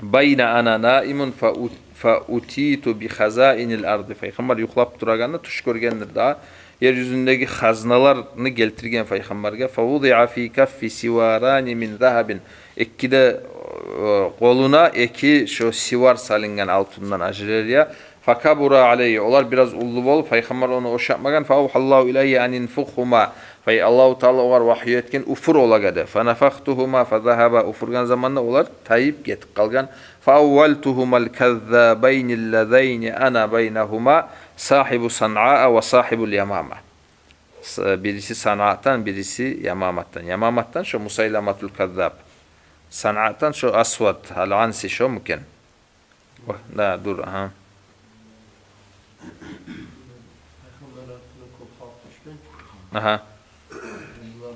байна ана наимун фа у-, фа утиту би хазаинил арди. Пайхаммар юхлап турагъанда тюш гёргендир дагъы. Ер юзюндеги хазналаны гелтирген пайхаммаргъа. Фа вудиа фи каффи сиварани мин загьабин. Эки де, э, къолуна эки шо сивар салынгъан алтындан, ожерелье. Факабура алайгьи. Олар бираз уллу болуп, пайхаммар ону ошатмагъан. Фа авгьаллагьу илайгьи ан инфухгьума. Пай Аллагьу Таала огъар вагью этген: уфур олагъа деп. Фанафахтугьума фазагьаба. Уфургъан заманда олар тайып гетип къалгъан. Фааввалтугьумал каззабайни ллазайни ана байнагьума сагьибу Санъаа ва сагьибул Ямама. С-, бириси Санъадан, бириси Ямаматдан. Ямаматдан шо Мусайламатул Каззаб. Санъадан шо Асвад ал-Анси шо мукен. О, да, дюр, агьа. Пайхаммар артына кёп халкъ тюшген. Агьа. Булар,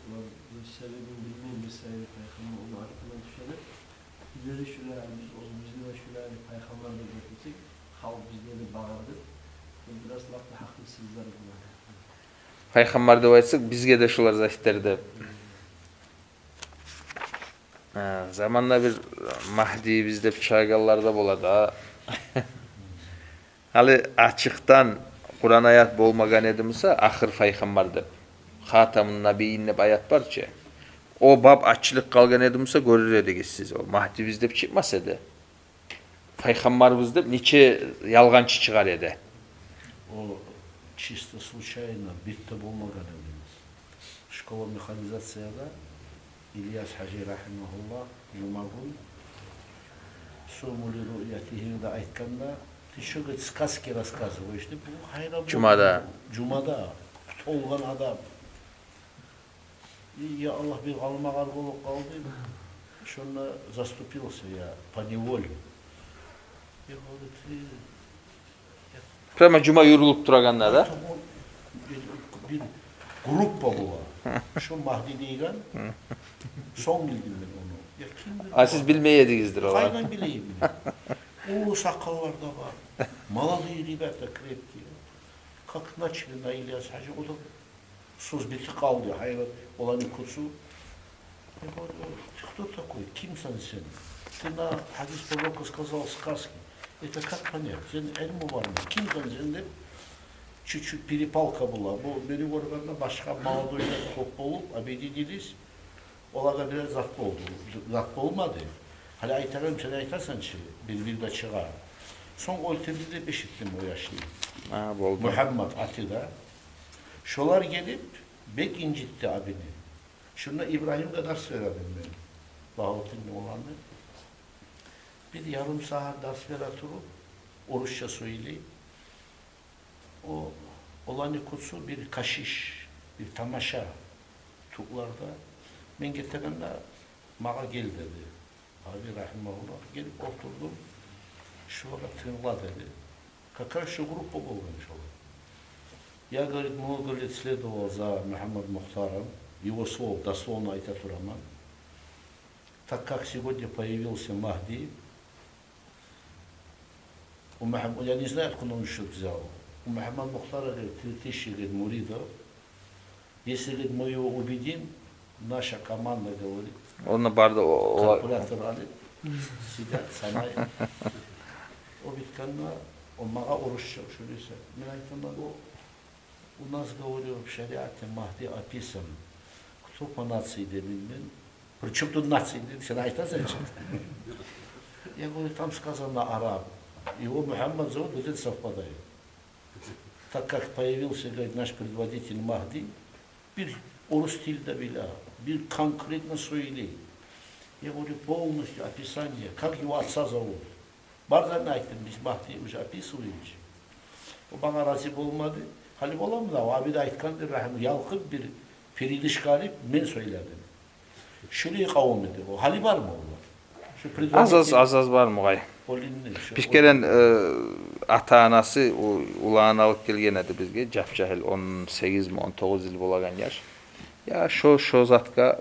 булар себебин билмей, несебепли пайхаммар ону артындан тюшелер. Бизде де шулай, биз оьзюбюзге де шулай пайхаммар деп айтсакъ, халкъ бизге де багъар деп. Бу бираз лап да гьакъылсызлар булар. Пайхаммар деп айтсакъ, бизге де шулар зат этер деп. Гьа, заманда бир Магьдийбиз деп чыгъагъанлар да бола да. Гьали ачыкъдан Къуран аят болмагъан эди буса, ахыр пайхаммар деп, хатамун набийин деп аят бар чы. О бап ачылып къалгъан эди буса, гёрер эдигиз сиз. О Магьдийбиз деп чыкъмас эди. Пайхаммарбыз деп нече ялгъанчы чыгъар эди. О чисто случайно, бир де болмагъан эди. Школа механизацияда Ильяс гьажи рагьимагьуллагь жума гюн «Суму ли руъятигьи» да айтгъанда: «Ты чё, говорит, сказки рассказываешь?» — деп, бу гьайран болду. Жумада. Жумада. Толгъан адам. И, я Аллагь, бир къалмагъал болуп къалды. Шонда заступился я поневоле. Я, говорит, и Прямо жума юрюлюп турагъанда да. Бир, бир группа бола. Шо Магьди деген. Сонг билдим мен ону. Я кимдир? А сиз билмей эдигиздир олар. Къайдан билейим мен? Уллу сакъаллар да бар. Молодые ребята, крепкие. Как начали на Ильяс гьажи, о да сёз битип къалды, гьайрат, оланы кюсю. Я говорю: «Ты кто такой? Кимсен сен? Ты на гьадис пророка сказал сказки. Это как понять? Сен илму бармы? Кимсен сен?» — деп, чуть-чуть перепалка бола. Бу мени гёргенде башгъа молодой кёп болуп, объединились. Олагъа бираз зат болду. Зат болмады. Гьали айтагъаным, сен айтасан чы, бир-бир де чыгъар. Сонг оьлтюрдю деп эшитдим о яшны. Гьа, болду. Мугьаммат аты да. Шолар гелип, бек инжитди абини. Шунда Ибрагьимге дарс бередим мен. Багьавутдин уланы. Бир ярым сагьат дарс бере туруп, орусча сёйлей. О, оланы кюсю бир кашиш, бир тамаша тюклерде. Мен гетегенде: «Магъа гел», — деди. Гьажи рагьимагьуллагь, гелип олтурдум. «Шулагъа тынгла», — деди. Как раз шо группа болгъан шолар. Я, говорит, много лет следовал за Мухаммад Мухтаром, его слов дословно айта тураман. Так как сегодня появился Махди, у Мухам-, я не знаю, откуда он счёт взял. У Мухаммад Мухтара, говорит, три тысячи, говорит, муридов. Если, говорит, мы его убедим, наша команда, говорит, ону бары да о-, о-, калькулятор алып, сидят, санайып. О битгенде, о магъа урушчу шулай эсе. Мен айтаман, о, у нас, говорю, в шариате Махди описан. Кто по нации, дедим мен. При чём тут нация, деди, сен айтасан чы. Я говорю, там сказано араб. Его Мухаммад зовут, вот это совпадает. Так как появился, говорит, наш предводитель Махди, бир орус тил де биле, бир конкретно сёйлей. Я говорю, полностью описание, как его отца зовут. Бар затны айтдым, биз Махди уже описываем чы. О магъа рази болмады. Гьали боламы да, о Абид айтгъан деп, рагьму, ялкъып бир передышка алып, мен сёйледим. Шулай къавум эди о. Гьали бармы олар? Шу предводитель... Аз-аз, аз-аз бар мугъай. Олинни, шу... Бир керен, э, ата-анасы у-, уланын алып гелген эди бизге, жап-жагьил, он сегиз ми, он тогъуз йыл болагъан яш. Я, шо, шо затгъа,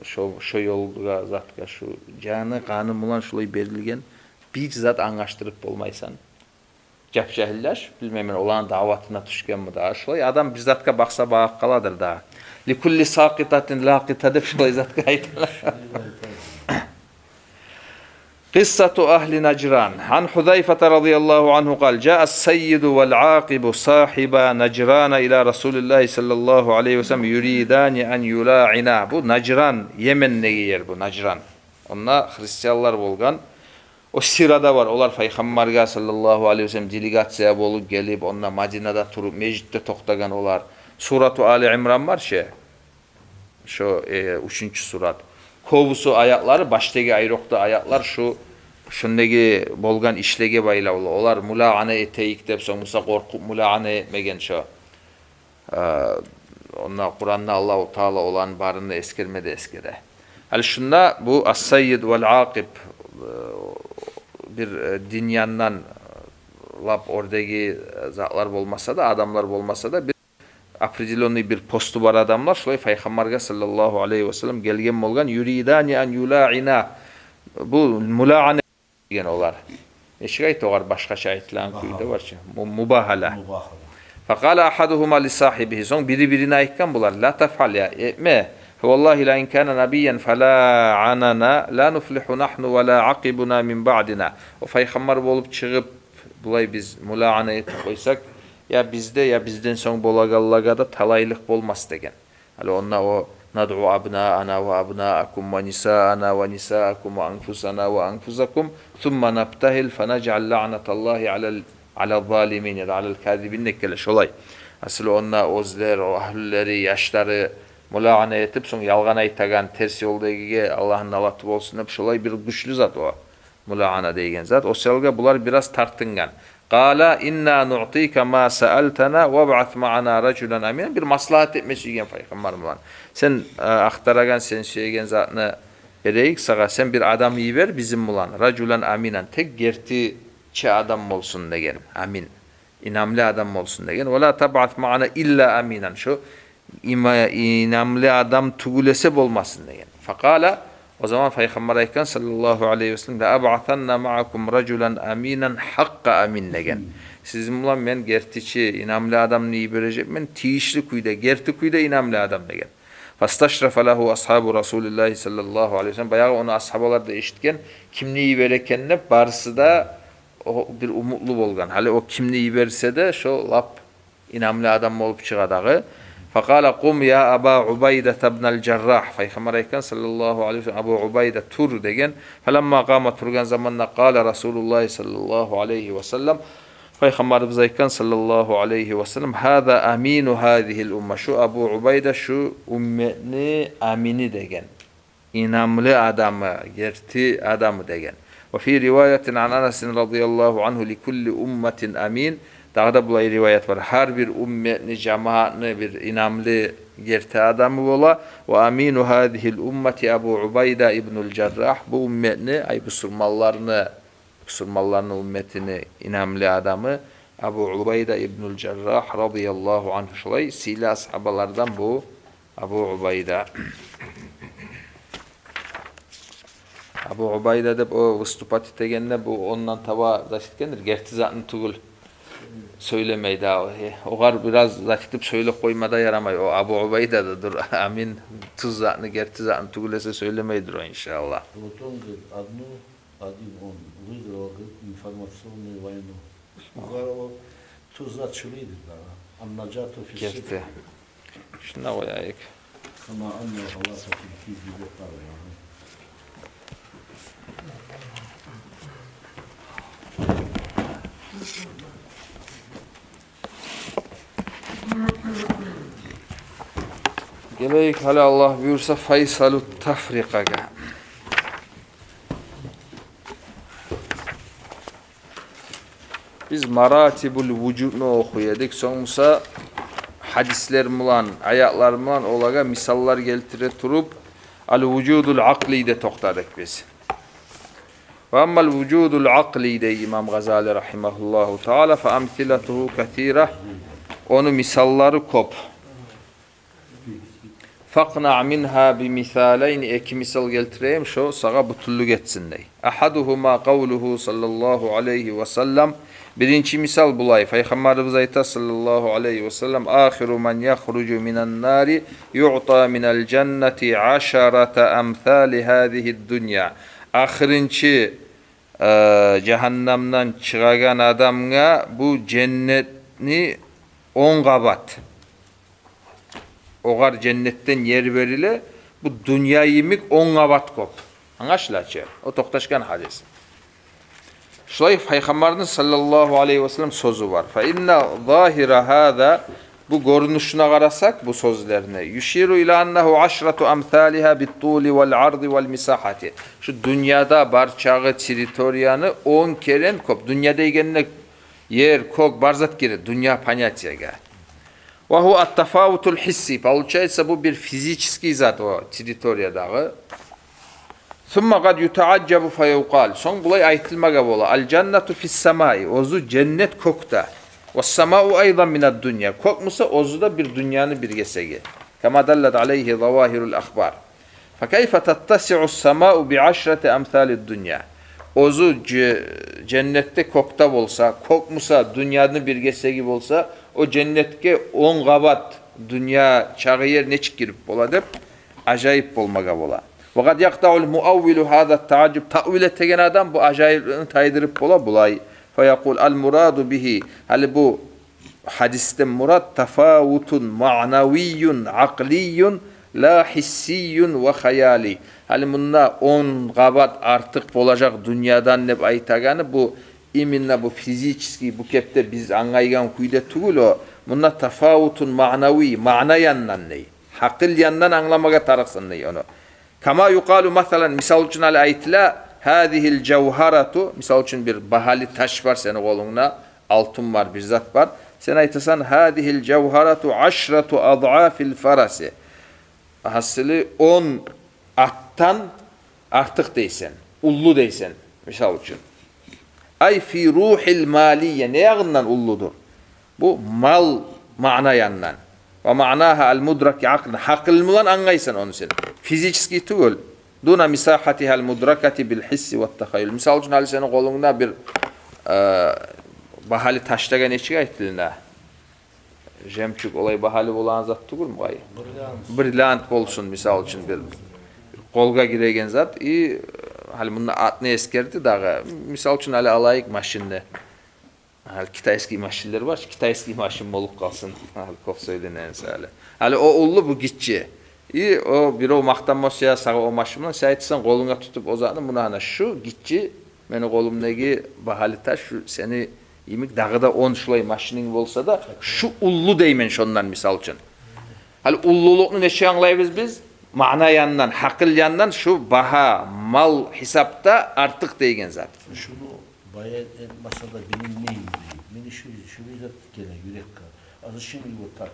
шо, шо ёлгъа, затгъа, шу жаны, къаны булан шулай берилген, бир зат англашдырып болмайсан. Жап-жагьил яш, билмеймен, оланы даъватына тюшгенми дагъы. Шолай адам бир затгъа бакъса багъып къаладыр дагъы. «Ликулли сакъитатин лакъита» деп шолай затгъа айталар. Къиссату агьли Нажран. Ан Гьузайфата радияллагьу ангьу къал: жаа ас-саййиду вал акъибу сагьиба Нажрана ила Расулиллагьи саллаллагьу алайгьи ва саллам юридани ан юлаъина. Бу Нажран, Йемендеги ер бу, Нажран. Онда христианлар болгъан. О сирада бар, олар Пайхаммаргъа саллаллагьу алайгьи ва саллам делегация болуп гелип, онда Мадинада туруп, межитде токътагъан олар. Сурату Али Имран бар чы, шо, э, уьчюнчю сурат. Кёбюсю аятлары, баштагъы айрокъда аятлар шу, шундагъы болгъан ишлеге байлавлу. Олар мулаъана этейик деп, сонг буса къоркъуп мулаъана этмеген шо. Э, онда Къуранда Аллагьу Таала оланы барын да эсгерме де эсгере. Гьали шунда бу ас-саййид вал акъиб, э, бир, э, дин яндан, э, лап оьрдеги, э, затлар болмаса да, адамлар болмаса да, бир определённый бир посту бар адамлар, шулай Пайхаммаргъа саллаллагьу алайгьи ва саллам гелген болгъан, юридани ан юлаъина, бу мулаъана деген олар. Нечик айта огъар, башгъача айтылагъан кюй де бар чы. Му-, мубагьала. Мубагьала. Факъала агьадугьума ли сагьибигьи. Сонг бири бирине айтгъан булар: «Ла тафъал, я, этме. Фаваллагьи ла ин кана набиян фалаъанана, ла нуфлигьу нагьну ва ла акъибуна мин баъдина». О Пайхаммар болуп чыгъып, булай биз мулаъана этип къойсакъ, я бизде, я бизден сонг болагъанлагъа да талайлыкъ болмас деген. Гьали онда о: «Надъу абнаана ва абнаакум ва нисаана ва нисаакум ва анфусана ва анфусакум, сумма набтагьил, фанажъал лаънаталлагьи алал, алаз-залимин, яда алал казибин» деп геле, шолай. Асли онда оьзлер, о агьлюлери, яшлары мулаъана этип, сонг ялгъан айтагъан, терс ёлдагъыгъа Аллагьны налаты болсун деп, шолай бир гючлю зат о. Мулаъана деген зат. О саялгъа булар бираз тартынгъан. Къала: «Инна нуътика ма саалтана, вабъас маъана ражулан аминан». Бир маслагьат этме сюйген Пайхаммар булан. Сен, э, ахтарагъан, сен сюеген затны берейик сагъа, сен бир адам йибер бизин булан, ражулан аминан, тек гертичи адам болсун деген. Амин. Инамлы адам болсун деген. «Ва ла табъас маъана илла аминан». Шо има-, инамлы адам тюгюл эсе болмасын деген. Факъала, о заман Пайхаммар айтгъан саллаллагьу алайгьи ва саллам: «Ла абъасанна маъакум ражулан аминан гьакъкъа амин» деген. Сизин булан мен гертичи, инамлы адамны йибережекмен, тийишли кюйде, герти кюйде инамлы адам деген. Фасташрафа лагьу асгьабу Расулиллагьи саллаллагьу алайгьи ва саллам. Баягъы ону асгьабалар да эшитген, кимни йибере экен деп, барысы да о бир умутлу болгъан. Гьали о кимни йиберсе де, шо лап инамлы адам болуп чыгъа дагъы. Факъала: «Къум я Аба Убайдата бнал Жаррагь». Пайхаммар айтгъан саллаллагьу алайгьи ва саллам: «Абу Убайда, тур», – деген. Фаламма къама, тургъан заманда, къала Расулуллагьи саллаллагьу алайгьи ва саллам, Пайхаммарыбыз айтгъан саллаллагьу алайгьи ва саллам: «Гьаза амину гьазигьил умма». Шу Абу Убайда шу умметни амини деген. Инамлы адамы, герти адамы деген. Ва фи риваятин ан Анасин радияллагьу ангьу: «Ликулли умматин амин». Дагъы да булай риваят бар: гьар бир умметни, жамаатны бир инамлы, герти адамы бола. «Ва амину гьазигьил уммати Абу Убайда ибнул Жаррагь». Бу умметни, ай, бусурманланы, бусурманланы умметини инамлы адамы Абу Убайда ибнуль Жаррагь радияллагьу ангьу, шолай сыйлы асгьабалардан бу Абу Убайда. Абу Убайда деп о выступать этегенде, бу ондан таба зат этгендир, герти затны тюгюл сёйлемей дагъы. Э, огъар бираз зат этип сёйлеп къойма да ярамай. О Абу Убайда да дюр, амин, тюз затны, герти затны тюгюл эсе сёйлемейдир о, иншааллагь. Вот он, говорит, одну, один он выиграл, говорит, информационную войну. Огъар о тюз зат сёйлейдир дагъы. Ан-нажату фис-сидкъ. Герти. Шунда къояйыкъ. Кама анна салата фил кизби деп бар, ягъни. Гелейик гьали, Аллагь буюрса, Файсалут Тафрикъагъа. Биз Маратибул вужудну охуй эдик. Сонг буса гьадислер булан, аятлар булан олагъа мисаллар гелтире туруп, ал-вужудул акълийде токътадыкъ биз. Ва аммал вужудул акълий, дей имам Гъазали рагьимагьуллагьу таала, фа амсилатугьу касира. Ону мисаллары кёп. Факънаъ мингьа би мисалайни, эки мисал гелтирейим, шо сагъа бютюнлюк этсин, дей. Агьадугьума къавлугьу саллаллагьу алайгьи ва саллам. Биринчи мисал булай. Пайхаммарыбыз айта, саллаллагьу алайгьи ва саллам: «Ахиру ман яхружу минан-нари юъта минал-жаннати ашарата амсали гьазигьид-дунья». Ахырынчы, э, жагьаннамдан чыгъагъан адамгъа бу женнетни он къабат, огъар женнетден ер бериле, бу дюнья йимик он къабат кёп. Англашыла чы о токъташгъан гьадис. Шулай Пайхаммарны саллаллагьу алайгьи ва саллам сёзю бар. Фа инна загьира гьаза, бу гёрюнюшюне къарасакъ, бу сёзлерини, юширу ила аннагьу ашрату амсалигьа бит-тули вал-арзи вал-мисагьати. Шу дюньяда бар чакъы территорияны он керен кёп. Дюнья дегенде ер, кёк, бар зат гире дюнья понятиеге. Ва гьува ат-тафавутул гьисси. Получается, бу бир физический зат о территориядагъы. Сумма къад ютаъажжабу фа юкъал. Сонг булай айтылмагъа бола: ал-жаннату фис-самаи. Оьзю женнет кёкде. Вас-самау айдан минад-дунья. Кёк буса, оьзю де бир дюньяны бир гесеги. Кама даллат алайгьи завагьирул ахбар. Фа кайфа таттасиъу ас-самау би ашрати амсалид-дунья. Оьзю же-, женнетде кёкде болса, кёк буса, дюньяны бир гесеги болса, о женнетге он къабат дюнья чакъы ер нечик гирип бола деп, ажайып болмагъа бола. Ва къад якътаъул муаввилу гьаза ат-таъажжуб. Таъвил этеген адам бу ажайыплыкъны тайдырып бола булай. Фа якъул: ал-мураду бигьи. Гьали бу гьадисден мурат тафавутун маънавийюн акълийюн ла гьиссийюн ва хаялий. Гьали мунда он къабат артыкъ болажакъ дюньядан деп айтагъаны, бу именно бу физический, бу кепде биз англайгъан кюйде тюгюл о. Мунда тафавутун маънавий, маъна яндан дей. Гьакъыл яндан англамагъа тарыкъсан дей ону. Кама юкъалу, масала, мисал учун, гьали айтыла: гьазигьил жавгьарату, мисал учун, бир багьалы таш бар сени къолунгда, алтын бар, бир зат бар. Сен айтасан: гьазигьил жавгьарату ашрату адъафил фараси. Гьасили, он атдан артыкъ дейсен, уллу дейсен, мисал учун. Ай фи рухьил малия, не ягъындан уллудур? Бу мал маъна яндан. Ва маънагьа ал-мудраки акълан. Гьакъыл булан англайсан ону сен. Физический тюгюл. Дуна мисагьатигьа ал-мудракати бил гьисси ват тахайюл. Мисал учун, гьали сени къолунгда бир, э, багьалы таш деген нечик айтылына? Жемчуг олай багьалы болагъан зат тюгюлмю, къай? Бриллиант. Бриллиант болсун, мисал учун, бир, бир къолгъа гиреген зат. И, э, гьали мунда атны эсгерди дагъы. Мисал учун, гьали алайыкъ машинни. Гьали китайский машинлер бар, китайский машин болуп къалсын. Гьали кёп сёйленеген саялы. Гьали о уллу, бу гиччи. И о бирев макътанма сюе сагъа о машин булан, сен айтасан къолунга тутуп о затны: муна, гьана шу гиччи, мени къолумдагъы багьалы таш, шу сени йимик дагъы да он шулай машининг болса да, шу уллу деймен шондан, мисал учун. Гьали уллулукъну нечик англайбыз биз? Маъна яндан, гьакъыл яндан, шу багьа, мал гьисапда артыкъ дейген зат. Шуну баян этмесе де билинмейми дей. Мени шу, шу бир зат геле юрекге. А зачем его так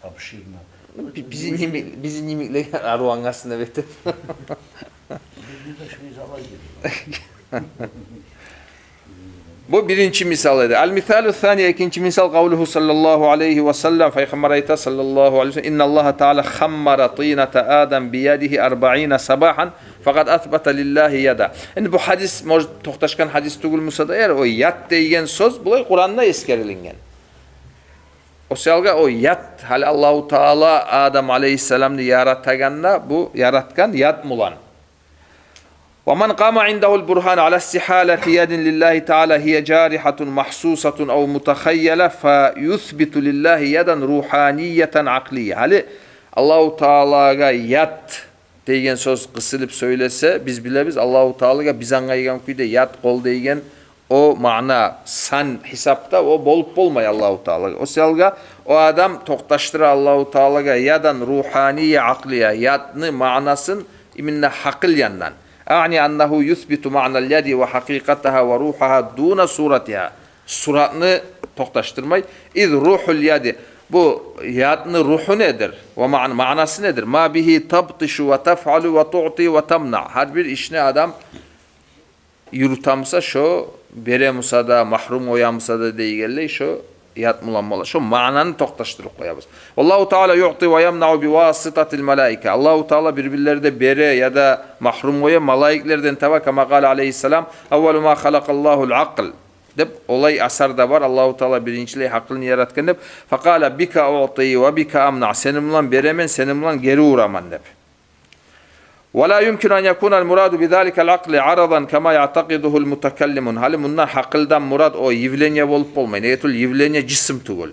обширно? Би-, бизин йимик-, бизин йимиклеге арив англасын деп этип. Бизде де шу бир зат бар геле. Бу биринчи мисал эди. Ал-мисалу ссани, экинчи мисал, къавлугьу саллаллагьу алайгьи ва саллам, Пайхаммар айта, саллаллагьу алайгьи ва саллам: «Инналлагьа таала хаммара тыната Адам биядигьи арбаина сабагьан, факъад асбата лиллагьи яда». Энди бу гьадис, может, токъташгъан гьадис тюгюл буса да, эгер о яд деген сёз булай Къуранда эсгерилинген. О саялгъа о яд, гьали Аллагьу таала Адам алайгьиссаламны яратагъанда, бу яратгъан яд булан. «Ва ман къама индагьул бургьан ала истигьалати ядин лиллагьи таала гьия жаригьатун магьсусатун ав мутахайяла, фа юсбиту лиллагьи ядан ругьаниятан акълия». Гьали Аллагьу таалагъа яд деген сёз къысылып сёйлесе, биз билебиз, Аллагьу таалагъа биз англайгъан кюйде яд къол деген о маъна, сан гьисапда о болуп болмай Аллагьу таалагъа. О саялгъа о адам токъташдыра Аллагьу таалагъа ядан ругьания акълия, ядны маънасын именно гьакъыл яндан. Агъни аннагьу юсбиту маънал яди ва гьакъикъатагьа ва ругьагьа дуна суратигьа. Суратны токъташдырмай. Из ругьул яди. Бу ядны ругьу недир? Ва маън-, маънасы недир? Ма бигьи табтишу ва тафъалу ва туъти ва тамнаъ. Гьар бир ишни адам юрюте буса, шо бере буса да, магьрум къоя буса да дейгенлей, шо яд булан бола. Шо маънаны токъташдырып къоябыз. Валлагьу таала юъти ва ямнаъу биваситатил малаика. Аллагьу таала бир-бирлерде бере яда магьрум къоя малайиклерден таба, кама къала алайгьиссалам: «Аввалу ма халакъаллагьул акъл», деп, олай асар да бар, Аллагьу таала биринчилей гьакъылны яратгъан деп. «Факъала: бика уъти ва бика амнаъ». Сени булан беремен, сени булан гери ураман деп. «Ва ла юмкину ан якунал мураду бизаликал акъли арадан кама яътакъидугьул мутакаллимун». Гьали мунда гьакъылдан мурат о явление болуп болмай. Неге тюгюл, явление жисм тюгюл.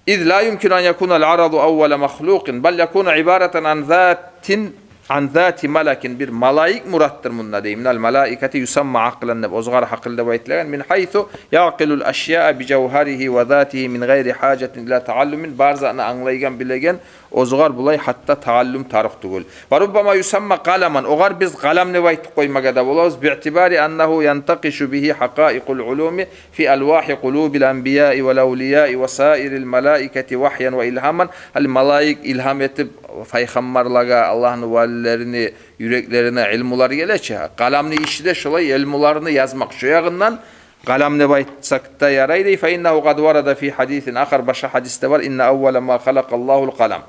«Из ла юмкину ан якунал араду аввала махлукъин, бал якуну ибаратан ан затин, ан зати малакин». Бир малайик муратдыр мунда дей. «Минал малаикати юсамма акълан» деп, оьзюгер гьакъыл деп айтылагъан. «Мин гьайсу яъкъилул ашяа би жавгьаригьи ва затигьи мин гъайри гьажатин ила тааллумин». Бар затны англайгъан, билеген, оьзюгер булай гьатта тааллум тарыкъ тюгюл. «Ва руббама юсамма къаламан». Огъар биз къалам деп айтып къоймагъа да болабыз. «Биътибари аннагьу янтакъишу бигьи гьакъаикъул улуми фи алвагьи къулубил анбияи вал авлияи ва саирил малаикати вагьян ва илгьаман». Гьали малайик илгьам этип, пайхаммарлагъа, Аллагьны валилерини юреклерине илмулар геле чи. Къаламны иши де шолай, илмуларны язмакъ. Шо ягъындан къалам деп айтсакъ да ярай дей. «Фа иннагьу къад варада фи гьадисин ахар», башгъа гьадисде бар: «Инна аввала ма халакъаллагьул къалам».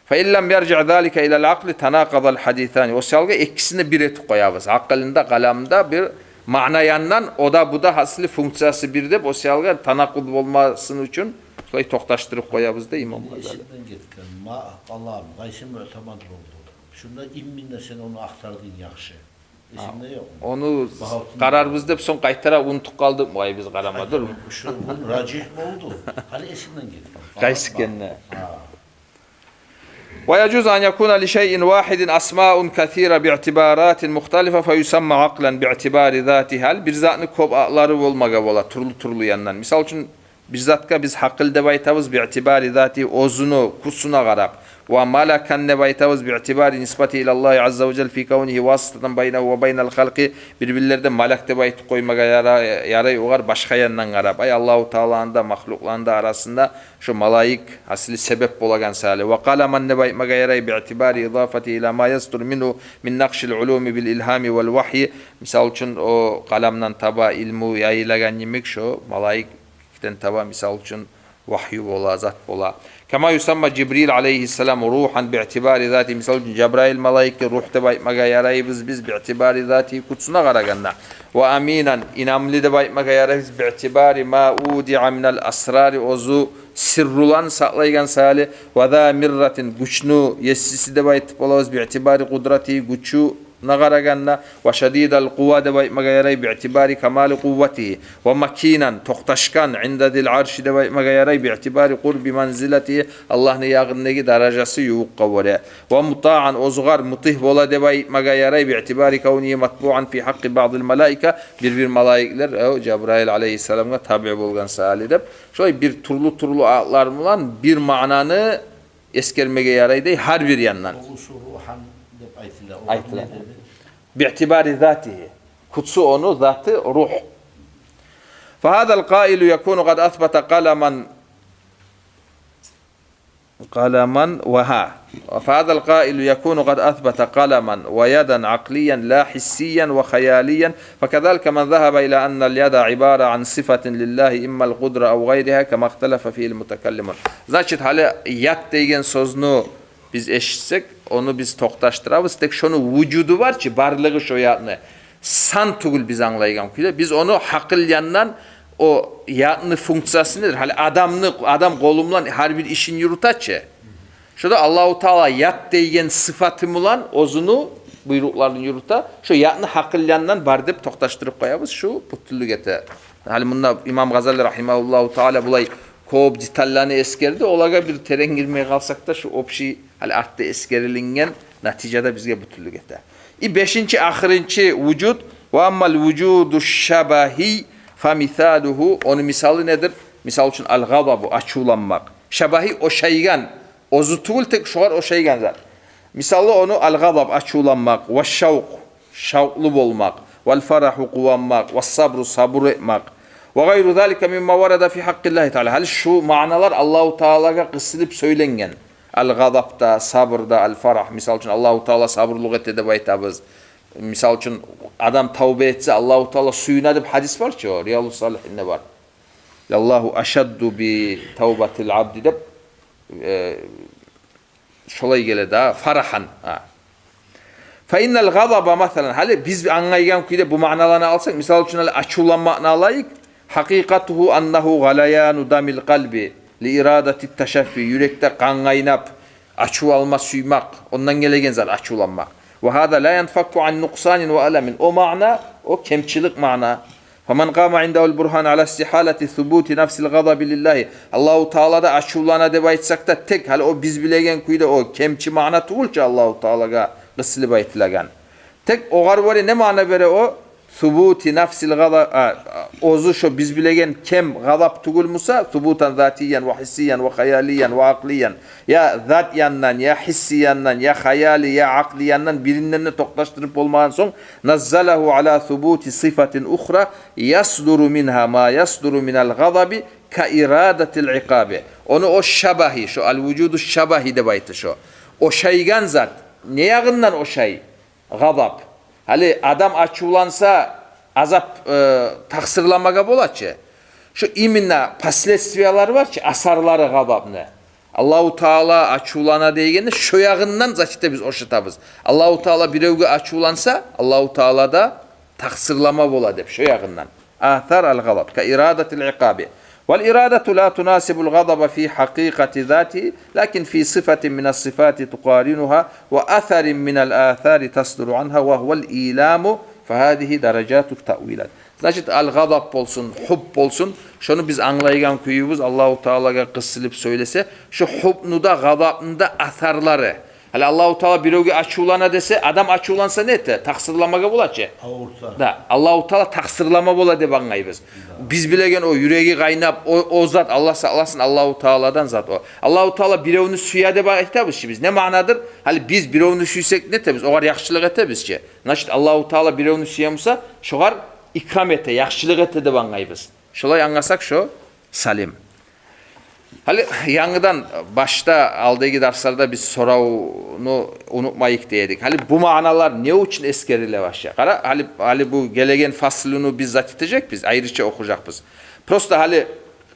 «Фа ин лам яржиъ залика илал акъли танакъадал гьадисани». О саялгъа экисин де бир этип къоябыз. Гьакъылны да, къаламны да бир маъна яндан, о да, бу да, гьасили, функциясы бир деп, о саялгъа танакъуд болмасын учун шолай токъташдырып къоябыз да, имам Гъазали. Эсимден гетген, ма къалам, къайсы муътамад болду? Шунда имминде сен ону ахтардынг яхшы. Эсингде ёкъму? Ону къарарбыз деп сонг къайтара унутуп къалдыкъмы, ай, биз къарамадыр. Шу бу ражигь болду. Гьали эсимден гетген. Къайсы экенни. Гьа. «Ва яжузу ан якуна ли шайин вагьидин асмаун касира биътибаратин мухталифа фа юсамма акълан биътибари затигьи». Гьали бир затны кёп атлары болмагъа бола, тюрлю-тюрлю яндан. Мисал учун, бир затгъа биз гьакъыл деп айтабыз биътибари затигьи, оьзюню кючюне къарап. «Ва малакан» деп айтабыз биътибари нисбатигьи илаллагьи азза ва жалла фи кавнигьи васитатан байнагьу ва байнал халкъи. Бир-бирлерде малак деп айтып къоймагъа яра-, ярай, огъар башгъа яндан къарап. Ай, Аллагьу тааланы да, махлукъланы да арасында шо малайик гьасили себеп болагъан саялы. «Ва къаламан» деп айтмагъа ярай биътибари идафатигьи ила ма ясдуру мингьу мин накъшил улуми бил илгьами вал вагьйи. Мисал учун, о къаламдан таба илму яйылагъан йимик, шо малайикден таба, мисал учун, вагьйу бола, зат бола. «Кама юсамма Жибрил алайгьиссалам ругьан биътибари затигьи». Мисал учун, Жабраил малайикге ругь деп айтмагъа ярайбыз биз биътибари затигьи, кючюне къарагъанда. «Ва аминан», инамлы деп айтмагъа ярайбыз биътибари ма удиа минал асрари, оьзю сирруланы сакълайгъан саялы. «Ва за мирратин», гючню есиси деп айтып болабыз биътибари къудратигьи, гючюне къарагъанда. «Ва шадидал къува» деп айтмагъа ярай биътибари камали къувватигьи. «Ва макинан», токъташгъан, «инда зил арши» деп айтмагъа ярай биътибари къурби манзилатигьи, Аллагьны ягъындагъы даражасы ювукъгъа гёре. «Ва мутаан», оьзюгер мутигь бола деп айтмагъа ярай биътибари кавнигьи матбуан фи гьакъкъи баъдил малаика, бир-бир малайиклер, э, Жабраил алайгьиссаламгъа табиъ болгъан саялы деп. Шолай бир тюрлю-тюрлю атлар булан бир маънаны эсгермеге ярай дей гьар бир яндан. О гюсю ругьан деп айтыла. О айтыла. Не деди? Биътибари затигьи. Кючю ону, заты ругь. «Фагьазал къаилу якуну къад асбата къаламан». قلما وها. فهذا القائل يكون قد أثبت قلما ويدا عقليا لا حسيا وخياليا، فكذلك من ذهب إلى أن اليد عبارة عن صفة لله إما القدرة أو غيرها كما اختلف فيه المتكلمون. Значит, гьали яд деген сёзню биз эшитсек, ону биз токъташдырабыз, тек шону вужуду бар чы, барлыгъы шо ядны. Сан тюгюл биз англайгъан кюйде. Биз ону гьакъыл яндан, о ядны функциясы недир? Гьали адамны, адам къолу булан гьар бир ишин юрюте чи. Шо да Аллагьу Таала яд деген сыфаты булан оьзюню буйрукъларын юрюте. Шо ядны гьакъыл яндан бар деп токъташдырып къоябыз. Шу бютюнлюк эте. Гьали мунда имам Гъазали рагьимагьуллагьу таала булай кёп детальланы эсгерди. Олагъа бир терен гирмей къалсакъ да, шу общий, гьали артда эсгерилинген натижада бизге бютюнлюк эте. И бешинчи, ахырынчы вужуд. وأما الوجود الشبهي فمثاله. Ону мисалы недир? Мисал учун, الغضب, ачувланмакъ. Шабагьи, ошайгъан. Оьзю тюгюл, тек шогъар ошайгъан зат. Мисалы ону: الغضب, ачувланмакъ, والشوق, шавкълу болмакъ, والفرح, къуванмакъ, والصبر, сабур этмакъ, وغير ذلك مما ورد في حق الله تعالى. Гьали шу маъналар Аллагьу Таалагъа къысылып сёйленген. Аль-гъазаб да, сабур да, аль-фарагь. Мисал учун, Аллагьу Таала сабурлукъ эте деп айтабыз. Мисал учун, адам тавба этсе, Аллагьу Таала сююне деп гьадис бар чы, о Риядус-Салигьинде бар. «Лаллагьу ашадду би тавбатиль абди» деп, э, шолай геле да, фарагьан. Гьа. Фа инналь гъазаба, масалан, гьали биз англайгъан кюйде бу маъналаны алсакъ, мисал учун, гьали ачувланмакъны алайыкъ. Гьакъикъатугьу аннагьу гъалаяну дамиль къальби ли ирадатит ташаффи. Юрекде къан къайнап, ачув алма сюймек, ондан гелеген зат ачувланмакъ. Ва гьаза ла янфакку ан нукъсанин ва аламин. О маъна, о кемчилик маъна. Фаман къама индагьуль бургьан аля истигьалати субути нафсиль гъазаби лиллагьи. Аллагьу Таала да ачувлана деп айтсакъ да, тек гьали о биз билеген кюйде о кемчи маъна тюгюл чю Аллагьу Таалагъа къысылып айтылагъан. Тек огъар гёре не маъна бере о? Субути нафсиль гъазаб, а, а, оьзю шо биз билеген кем гъазаб тюгюл буса, субутан затиян ва гьиссиян ва хаялиян ва акълиян. Я зат яндан, я гьисси яндан, я хаяли, я акъли яндан биринден де токъташдырып болмагъан сонг, наззалагьу аля субути сыфатин ухра ясдуру мингьа ма ясдуру миналь гъазаби ка ирадатиль икъаби. Ону о шабагьи, шо аль-вужуду шабагьи деп айта шо. Ошайгъан зат. Не ягъындан ошай? Гъазаб. Гьали адам ачувланса, азап, э, такъсырламагъа бола чы. Шо именно последствиялары бар чы, асарлары гъазабны. Аллагьу Таала ачувлана дегенни шо ягъындан, значит, биз ошатабыз. Аллагьу Таала биревге ачувланса, Аллагьу Таалада такъсырлама бола деп, шо ягъындан. Асар аль-гъазаб ка ирадатиль икъаби. Валь ирадату ла тунасибуль гъазаба фи гьакъикъати затигьи, лакин фи сыфатин минас сыфати тукъаринугьа ва асарин миналь асари тасдуру ангьа ва гьуваль иламу, фа гьазигьи даражатут таъвилат. Значит, аль-гъазаб болсун, гьуб болсун, шону биз англайгъан кюйюбюз, Аллагьу Таалагъа къысылып сёйлесе, шо гьубну да, гъазабны да асарлары. Гьали Аллагьу Таала биревге ачувлана десе, адам ачувланса не эте? Такъсырламагъа бола чы. Авурса. Да, Аллагьу Таала такъсырлама бола деп англайбыз. Да. Биз билеген о юреги къайнап, о, о зат, Аллагь сакъласын, Аллагьу Тааладан зат о. Аллагьу Таала биревню сюе деп айтабыз чы биз. Не маънадыр? Гьали биз биревню сюйсек не этебиз? Огъар яхшылыкъ этебиз чи. Значит, Аллагьу Таала биревню сюе буса, шогъар икрам эте, яхшылыкъ эте деп англайбыз. Шолай англасакъ, шо салим. Гьали янгыдан башда, алдагъы дарсларда биз соравну унутмайыкъ дей эдик. Гьали бу маъналар не учун эсгериле башлай? Къара, гьали, гьали бу гелеген фаслуну биз зат этежекбиз, айрыча охужакъбыз. Просто гьали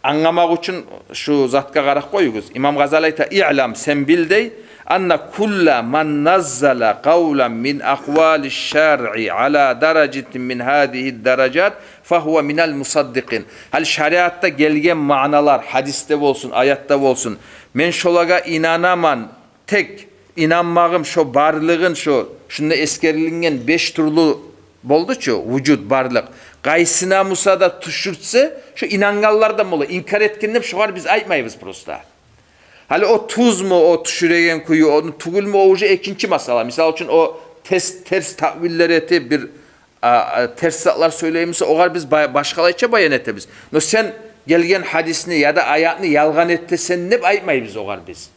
англамакъ учун шу затгъа къарап къоюгъуз. Имам Гъазали айта: «Иълам, сен бил, – дей, – анна кулла ман наззала къавлан мин акъвалиш шаръи аля даражатин мин гьазигьид даражат, фа гьува миналь мусаддикъин». Гьали шариатда гелген маъналар, гьадисде болсун, аятда болсун, мен шолагъа инанаман, тек инанмагъым шо барлыгъын, шо, шунда эсгерилинген беш тюрлю болду чу, вужуд, барлыкъ. Къайсына буса да тюшюртсе, шо инангъанлардан бола, инкар этген деп шогъар биз айтмайбыз просто. Гьали о тюзмю, о тюшюреген кюю, ону тюгюлмю, о уже экинчи масъала. Мисал учун, о терс, терс таъвиллер этип, бир, а, а, терс затлар сёйлей буса, огъар биз ба-, башгъалайча баян этебиз. Но сен гелген гьадисни яда аятны ялгъан этесен деп айтмайбыз огъар биз.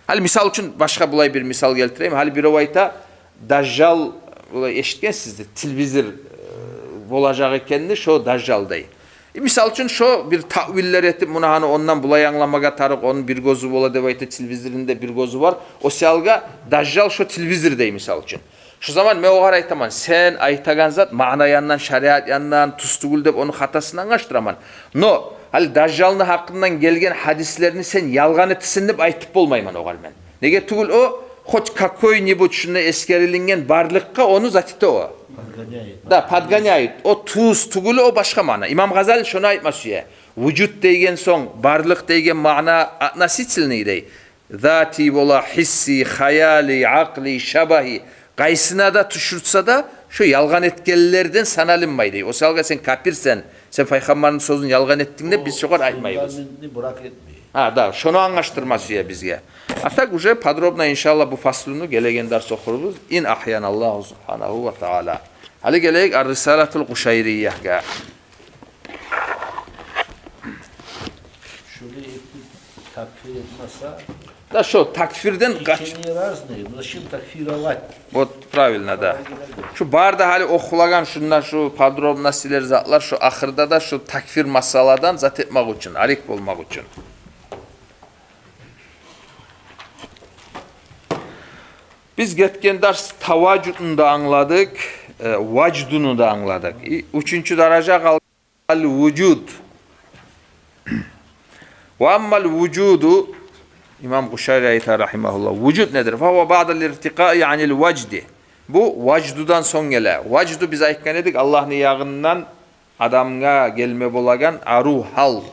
Гьали мисал учун башгъа булай бир мисал гелтирейим. Гьали бирев айта, дажжал, булай эшитгенсиздир, телевизор, э, болажакъ экенни, шо дажжал дей. Мисал учун, шо бир таъвиллер этип, муна гьаны ондан булай англамагъа тарыкъ, ону бир гёзю бола деп айта, телевизорну да бир гёзю бар. О саялгъа дажжал шо телевизор дей, мисал учун. Шо заман мен огъар айтаман: «Сен айтагъан зат маъна яндан, шариат яндан тюз тюгюл», — деп ону хатасын англашдыраман. Но гьали дажжалны гьакъындан гелген гьадислени сен ялгъан этесен деп айтып болмайман огъар мен. Неге тюгюл, о хоть какой-нибудь шунда эсгерилинген барлыкъгъа ону зат эте о. Подгоняет. Да, подгоняет. О тюз тюгюл, о башгъа маъна. Имам Гъазали шону айтма сюе. Вужуд деген сонг, барлыкъ деген маъна относительный дей. Зати бола, гьисси, хаялий, акълий, шабагьи. Къайсына да тюшюртсе де, шо ялгъан этгенлерден саналынмай дей. О саялгъа сен капирсен, сен пайхаммарны сёзюн ялгъан этдинг деп биз шогъар айтмайбыз. Фундаментни буракъ этмей. Гьа, да, шону англашдырма сюе бизге. А так уже подробно, иншаллагь, бу фаслуну гелеген дарс охурбуз. Ин агьяналлагьу субгьанагьу ва тааля. Гьали гелейик Ар-Рисалатул Къушайриягъа. Шуну этип такфир этмесе, да, шо такфирден къач. Течение разные, зачем такфировать? Вот правильно, да. Шу бары да гьали охулагъан шунда шу подробностьлер, затлар, шу ахырда да шу такфир масъаладан зат этмек учун, арек болмакъ учун. Биз гетген дарс таважудну да англадыкъ, э, важдуну да англадыкъ. И уьчюнчю даража къалды ал-вужуд. Ва аммал вужуду, имам Къушайри айта, рагьимагьуллагь, вужуд недир? Фагьува баъдал иртикъаи анил важди. Бу важдудан сонг геле. Важду, биз айтгъан эдик, Аллагьны ягъындан адамгъа гелме болагъан арив гьал.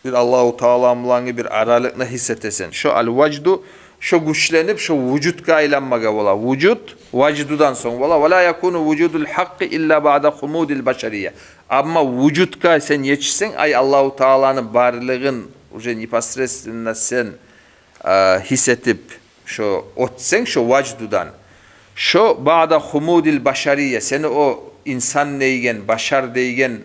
Бир Аллагьу Таала булангъы бир аралыкъны гьис этесен. Шо ал-важду, шо гючленип, шо вужудгъа айланмагъа бола. Вужуд важдудан сонг бола. Ва ла якуну вужудул гьакъкъи илла баъда хумудил башария. Амма вужудгъа сен етишсенг, ай, Аллагьу Тааланы барлыгъын уже непосредственно сен, э, гьис этип, шо оьтсенг шо важдудан, шо баъда хумудил башария, сени о инсан дейген, башар дейген,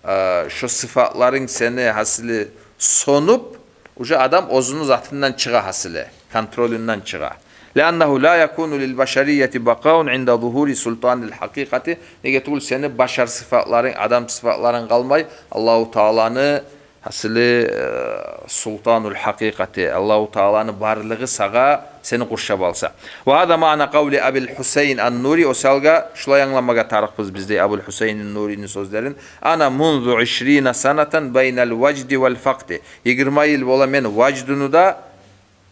э, шо сыфатларынг сени гьасили сёнюп, уже адам оьзюню затындан чыгъа гьасили, контролюнден чыгъа. Лианнагьу ла якуну лил башарияти бакъаун инда зугьури султанил гьакъикъати. Неге тюгюл, сени башар сыфатларынг, адам сыфатларынг къалмай, Аллагьу Тааланы гьасили, э, султанул гьакъикъати, Аллагьу Тааланы барлыгъы сагъа сени къуршап алса. Ва гьаза маъна къавли Абил Гьусайн ан-Нури, о саялгъа шулай англамагъа тарыкъбыз биз дей Абул Гьусайн ан-Нурини сёзлерин. Ана мунзу ишрина санатан байнал важди вал факъди. Йигирма йыл бола мен важдуну да,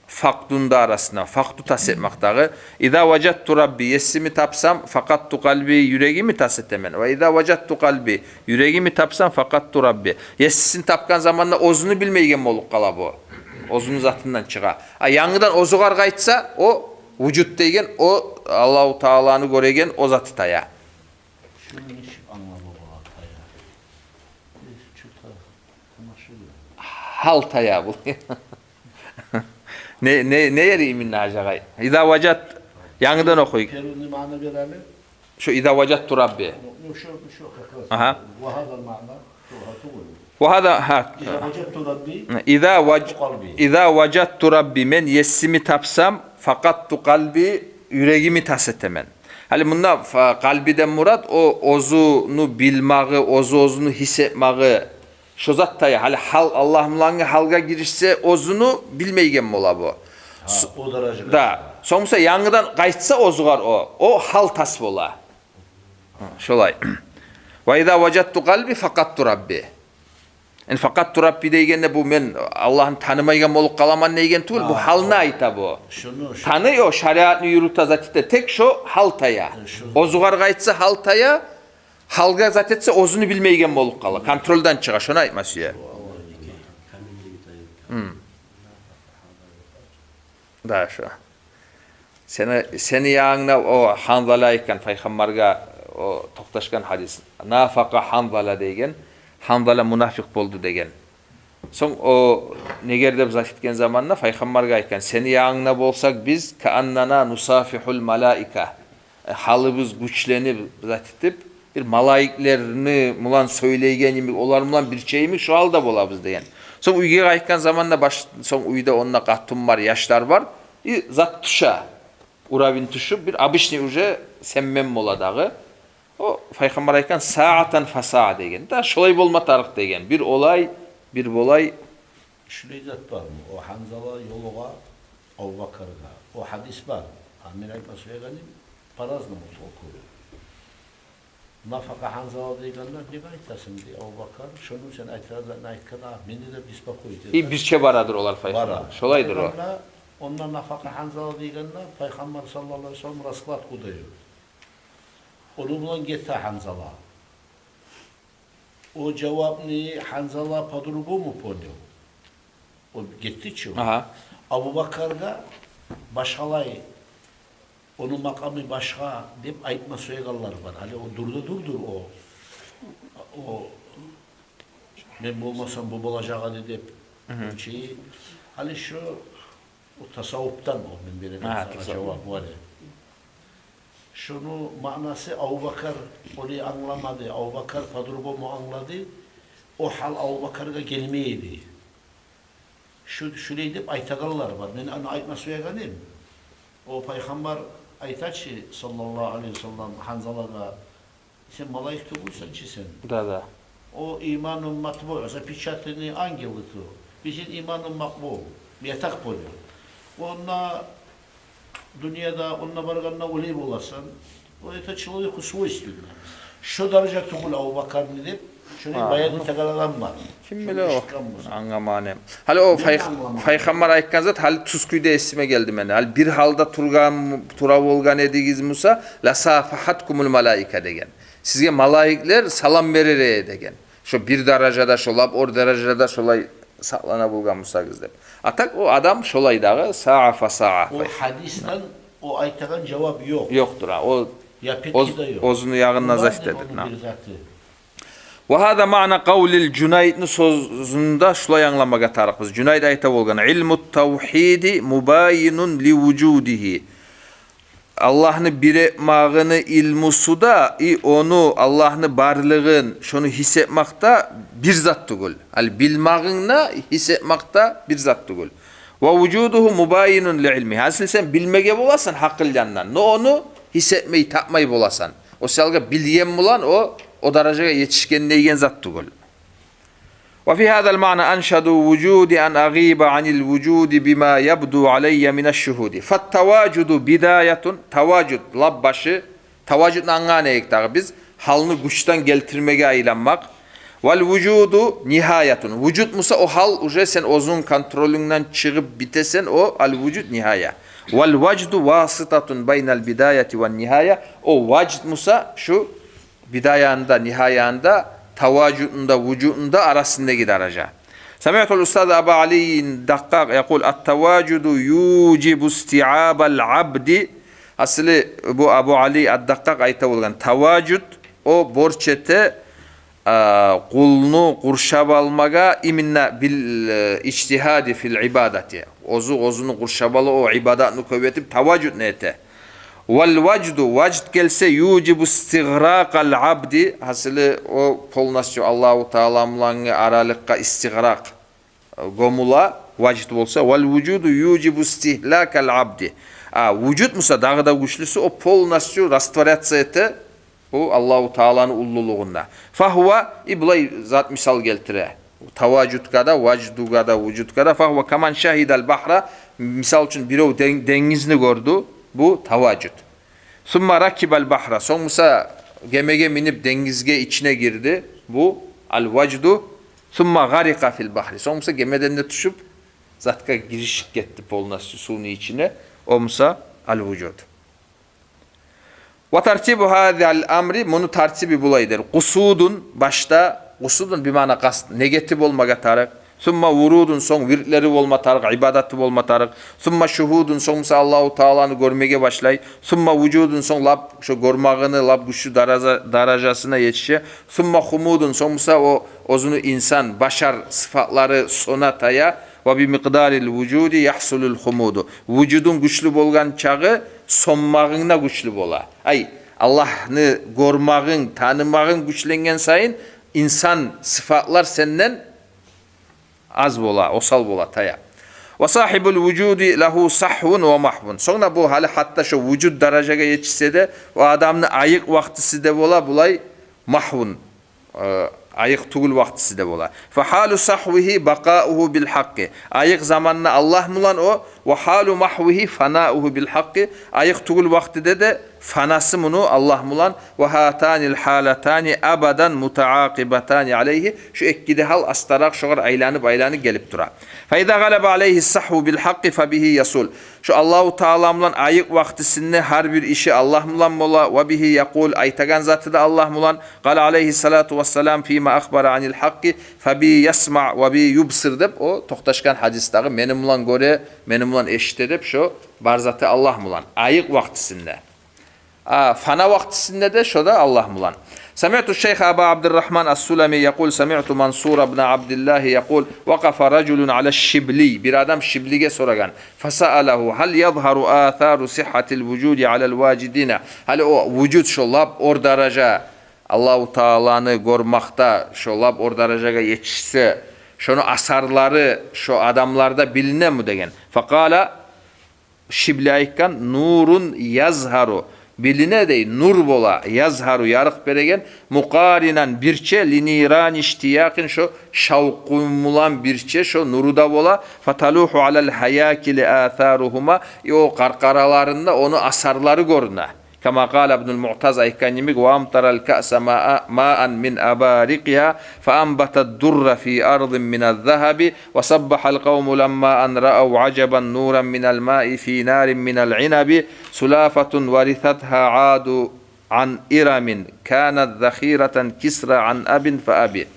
факъдуну да арасына, факъду тас этмек дагъы. Иза важадту Рабби, есими тапсам, факъадту къалби, юрегими тас этемен. Ва иза важадту къалби, юрегими тапсам, факъадту Рабби. Есисин тапгъан заманда оьзюню билмейген болуп къала бу. Оьзюню затындан чыгъа. А янгыдан оьзюгер къайтса, о вужуд дейген, о Аллагьу Тааланы гёреген, о заты тая. Шуну нечик англамагъа бола, тая? Э, чё-то тамаша. Гьал тая бу. Не, не, не ери именно, гьажагъай? Иза важад, янгыдан охуй. Первый маъна берели. Шо иза важадту Рабби. Ну, ну, шо, шо как раз. Агьа. Ва гьаза маъна, шо гьату къой. Ва гьаза, гьа. Иза важадту Рабби, иза важ-, къалби. Иза важадту Рабби, мен есими тапсам, факъадту къалби, юрегими тас этемен. Гьали мунда фа-, къалбиден мурат о оьзюню билмагъы, оьзю оьзюню гьис этмагъы, шо зат тая. Гьали гьал, Аллагь булангъы гьалгъа гиришсе, оьзюню билмейген бола бу. Гьа, о даражагъа. Да. Сонг буса янгыдан къайтса оьзюгер о, о гьал тас бола. Гьа, шолай. Ва иза важадту къалби факъадту Рабби. Эн факъадту Рабби дейгенде, бу мен Аллагьны танымайгъан болуп къаламан дейген тюгюл, бу гьалны айта бу. Шуну, шуну. Таный о, шариатны юрюте, зат эте, тек шо гьал тая. Э, шуну. Оьзюгер къайтса гьал тая, гьалгъа зат этсе оьзюню билмейген болуп къала, контролдан чыгъа, шону айтма сюе. Гьм. Да, шо. Сени, сени янгына о Гьанзала айтгъан, пайхаммаргъа о токъташгъан гьадис. Нафакъа Гьанзала деген, Гьанзала мунафикъ болду деген. Сонг о негер деп зат этген заманда пайхаммаргъа айтгъан: «Сени янгына болсакъ биз, кааннана нусафигьул малаика». Э, гьалыбыз гючленип, зат этип, бир малайиклени булан сёйлейген йимик, олар булан бирче йимик шо гьалда болабыз деген. Сонг уьйге къайтгъан заманда баш-, сонг уьйде онда къатын бар, яшлар бар. И зат тюше. Уровень тюшюп, бир обычный уже сен мен бола дагъы. О пайхаммар айтгъан, саатан фасаа деген. Да шолай болма тарыкъ деген. Бир олай, бир болай. Шулай зат бармы? О Гьанзала ёлугъа Абубакаргъа. О гьадис бар. А мен айтма сюегеним, по-разному толкую. Нафакъа Гьанзала дегенлер, неге айтасынг дей Абубакар, шону сен айтгъан затны айтгъан, а мени де беспокоит эте. И бирче барадыр олар пайхаммар. Бара. Шолайдыр о. Дегенлер, онда нафакъа Гьанзала дегенлер, пайхаммар саллаллагьу алайгьи ва саллам раскладку да ёкъ. Ону булан гете Гьанзала. О жавапны Гьанзала по-другому понял. О гетди чи о. Агьа. Абубакаргъа башгъалай, ону макъамы башгъа деп айтма сюегенлер бар. Гьали о дурду, дурдур о. О, мен болмасам бу болажакъ эди деп. Мгм. Чи, гьали шу, о тасаввуфдан о, мен береген сагъа жавап бар эди. Шону маънасы, Абубакар олай англамады, Абубакар по-другому англады. О гьал Абубакаргъа гелмей эди. Шу, шулай деп айтагъанлар бар. Мен ону айтма сюегеним, о пайхаммар айта чы, саллаллагьу алайгьи ва саллам, Гьанзалагъа, сен малайик тюгюлсен чи сен. Да, да. О иманун матбуъ, запечатанный ангел ту. Бизин иманун макъбул, я так понял. Онда дюньяда, онда баргъанда олай боласан. О, это человеку свойственно. Шо даража тюгюл Абубакарны деп, шону баян этеген адам бар. Ким биле о? Англамагъан эм. Гьали о пайхаммар айтгъан зат гьали тюз кюйде эсиме гелди мени. Гьали бир гьалда тургъан, тура болгъан эдигиз буса, ла сафагьаткумул малаика деген. Сизге малайиклер салам берер эди деген. Шо бир даражада, шо лап ор даражада шолай сакълана болгъан бусагъыз деп. А так о адам шолай дагъы, саа фасаа. О гьадисден о айтагъан жавап ёкъ. Ёкъдур, гьа. О оьзюню ягъындан зат этедир. Ва гьаза маъна къавлил Жунайдни сёзюн де шулай англамагъа тарыкъбыз. Жунайд айта болгъан: илмут тавгьиди мубайинун ли вужудигьи. Аллагьны бир этмагъыны илмусу да, и ону, Аллагьны барлыгъын, шону гьис этмакъ да бир зат тюгюл. Гьали билмагъынг да, гьис этмакъ да бир зат тюгюл. Ва вужудугьу мубайинун ли илмигьи. Гьасили сен билмеге боласан гьакъыл яндан, но ону гьис этмей, татмай боласан. О саялгъа билген булан о, о даражагъа етишген деген зат тюгюл. Ва фи гьазал маъна аншаду вужуди ан агъиба анил вужуди бима ябду алайя минаш шугьуди. Фат таважуду бидаятун, таважуд, лап башы, таважудну англагъан эдик дагъы биз, гьалны гючден гелтирмеге айланмакъ. Вал вужуду нигьаятун. Вужуд буса о гьал, уже сен оьзюнг контролюнгдан чыгъып битесен, о ал вужуд нигьая. Вал важду васитатун байнал бидаяти ван нигьая. О важд буса шу бидаяны да, нигьаяны да, таважудну да, вужудну да арасындагъы даража. Самиътул устаз Аба Алий Дакъкъакъ якъул: ат-таважуду южибу истиабал абди. Гьасили бу Абу Али ад-Дакъкъакъ айта болгъан: таважуд, о борч эте, а, къулну къуршап алмагъа, именно бил, э, ижтигьади фил ибадати. Оьзю оьзюню къуршап ала, о ибадатны кёп этип, таважудну эте. Вал важду, важд гелсе, южибу истигъракъал абди, гьасили о полностью Аллагьу Таала булангъы аралыкъгъа истигъракъ, э, гёмюле, важд болса, вал вужуду южибу истигьлакал абди. А вужуд буса дагъы да гючлюсю, о полностью растворяться эте о Аллагьу Тааланы уллулугъунда. Фагьува, и булай зат мисал гелтире. Таважудгъа да, важдугъа да, вужудгъа да. Фагьува каман шагьидал багьра, мисал учун, бирев ден-, денгизни гёрдю, бу таважуд. Сумма ракибал багьра, сонг буса гемеге минип денгизге ичине гирди, бу ал важду. Сумма гъарикъа фил багьри, сонг буса гемеден де тюшюп, затгъа гиришип гетди полностью сувну ичине, о буса ал вужуд. Ва тартибу гьазал амри, муну тартиби булайдыр. Къусудун, башда, къусудун бимаъна къаст, негети болмагъа тарыкъ. Сумма вурудун, сонг вирдлери болма тарыкъ, ибадаты болма тарыкъ. Сумма шугьудун, сонг буса Аллагьу Тааланы гёрмеге башлай. Сумма вужудун, сонг лап шо гёрмагъыны лап гючлю даража-, даражасына етише. Сумма хумудун, сонг буса о оьзюню инсан, башар сыфатлары сёне, тая. Ва би микъдарил вужуди ягьсулул хумуду. Вужудунг гючлю болгъан чагъы сёнмагъынг да гючлю бола. Ай, Аллагьны гёрмагъынг, танымагъынг гючленген сайын, инсан сыфатлар сенден аз бола, осал бола, тая. «Ва сагьибул вужуди лагьу сагьвун ва магьвун». Сонг да бу гьали гьатта шо вужуд даражагъа етишсе де, о адамны айыкъ вакътиси де бола булай магьвун, э, айыкъ тюгюл вакътиси де бола. «Фа гьалу сагьвигьи бакъаугьу бил гьакъкъи». Айыкъ заманда Аллагь булан о, «ва гьалу магьвигьи фанаугьу бил гьакъкъи». Айыкъ тюгюл вакътиде де фанасы муну Аллагь булан. «Ва гьатанил гьалатани абадан мутаакъибатани алайгьи». Шу эки де гьал астаракъ шогъар айланып-айланып гелип тура. «Фа иза гъалаба алайгьи сагьву бил гьакъкъи фа бигьи язул». Шу Аллагьу Таала булан айыкъ вакътисинде гьар бир иши Аллагь булан бола. «Ва бигьи якъул», айтагъан заты да Аллагь булан. «Къала алайгьи салату вассалам фима ахбара анил гьакъкъи: фа би ясмаъ ва би юбсир», — деп, о токъташгъан гьадисдагъы, «Мени булан гёре, мени булан эшите», — деп, шо бар заты Аллагь булан айыкъ вакътисинде. А, фана вакътисинде де шо да Аллагь булан. «Самиъту шайх Аба Абдуррагьман ас-Сулами якъул, самиъту Мансур ибн Абдиллагьи якъул, вакъафа ражулун ала шибли». Бир адам Шиблиге сорагъан. «Фасаалагьу: гьал язгьару асару сигьгьатил вужуди алал важидина?» Гьали о вужуд, шо лап ор даража, Аллагьу Тааланы гёрмакъда, шо лап ор даражагъа етишсе, шону асарлары шо адамларда билинеми деген. «Факъала», Шибли айтгъан: «Нурун язгьару», билине дей, нур бола, «язгьару», ярыкъ береген, «мукъаринан», бирче, «ли нирани иштиякъин», шо шавкъу булан бирче, шо нуру да бола, «фаталугьу алал гьаякили асаругьума», и о къаркъараларында ону асарлары гёрюне. «Кама къала Ибнул Муътаз», айтгъан йимик: «Ва амтарал каъса маа-, маан мин абарикъигьа, фа анбатад дурра фи ардин миназ загьаби, ва саббахьал къавму ламма ан раав ажабан нуран минал маи фи нарин минал инаби, сулафатун варисатгьа Аду ан Ирамин, канат захиратан Кисра ан абин фа аби».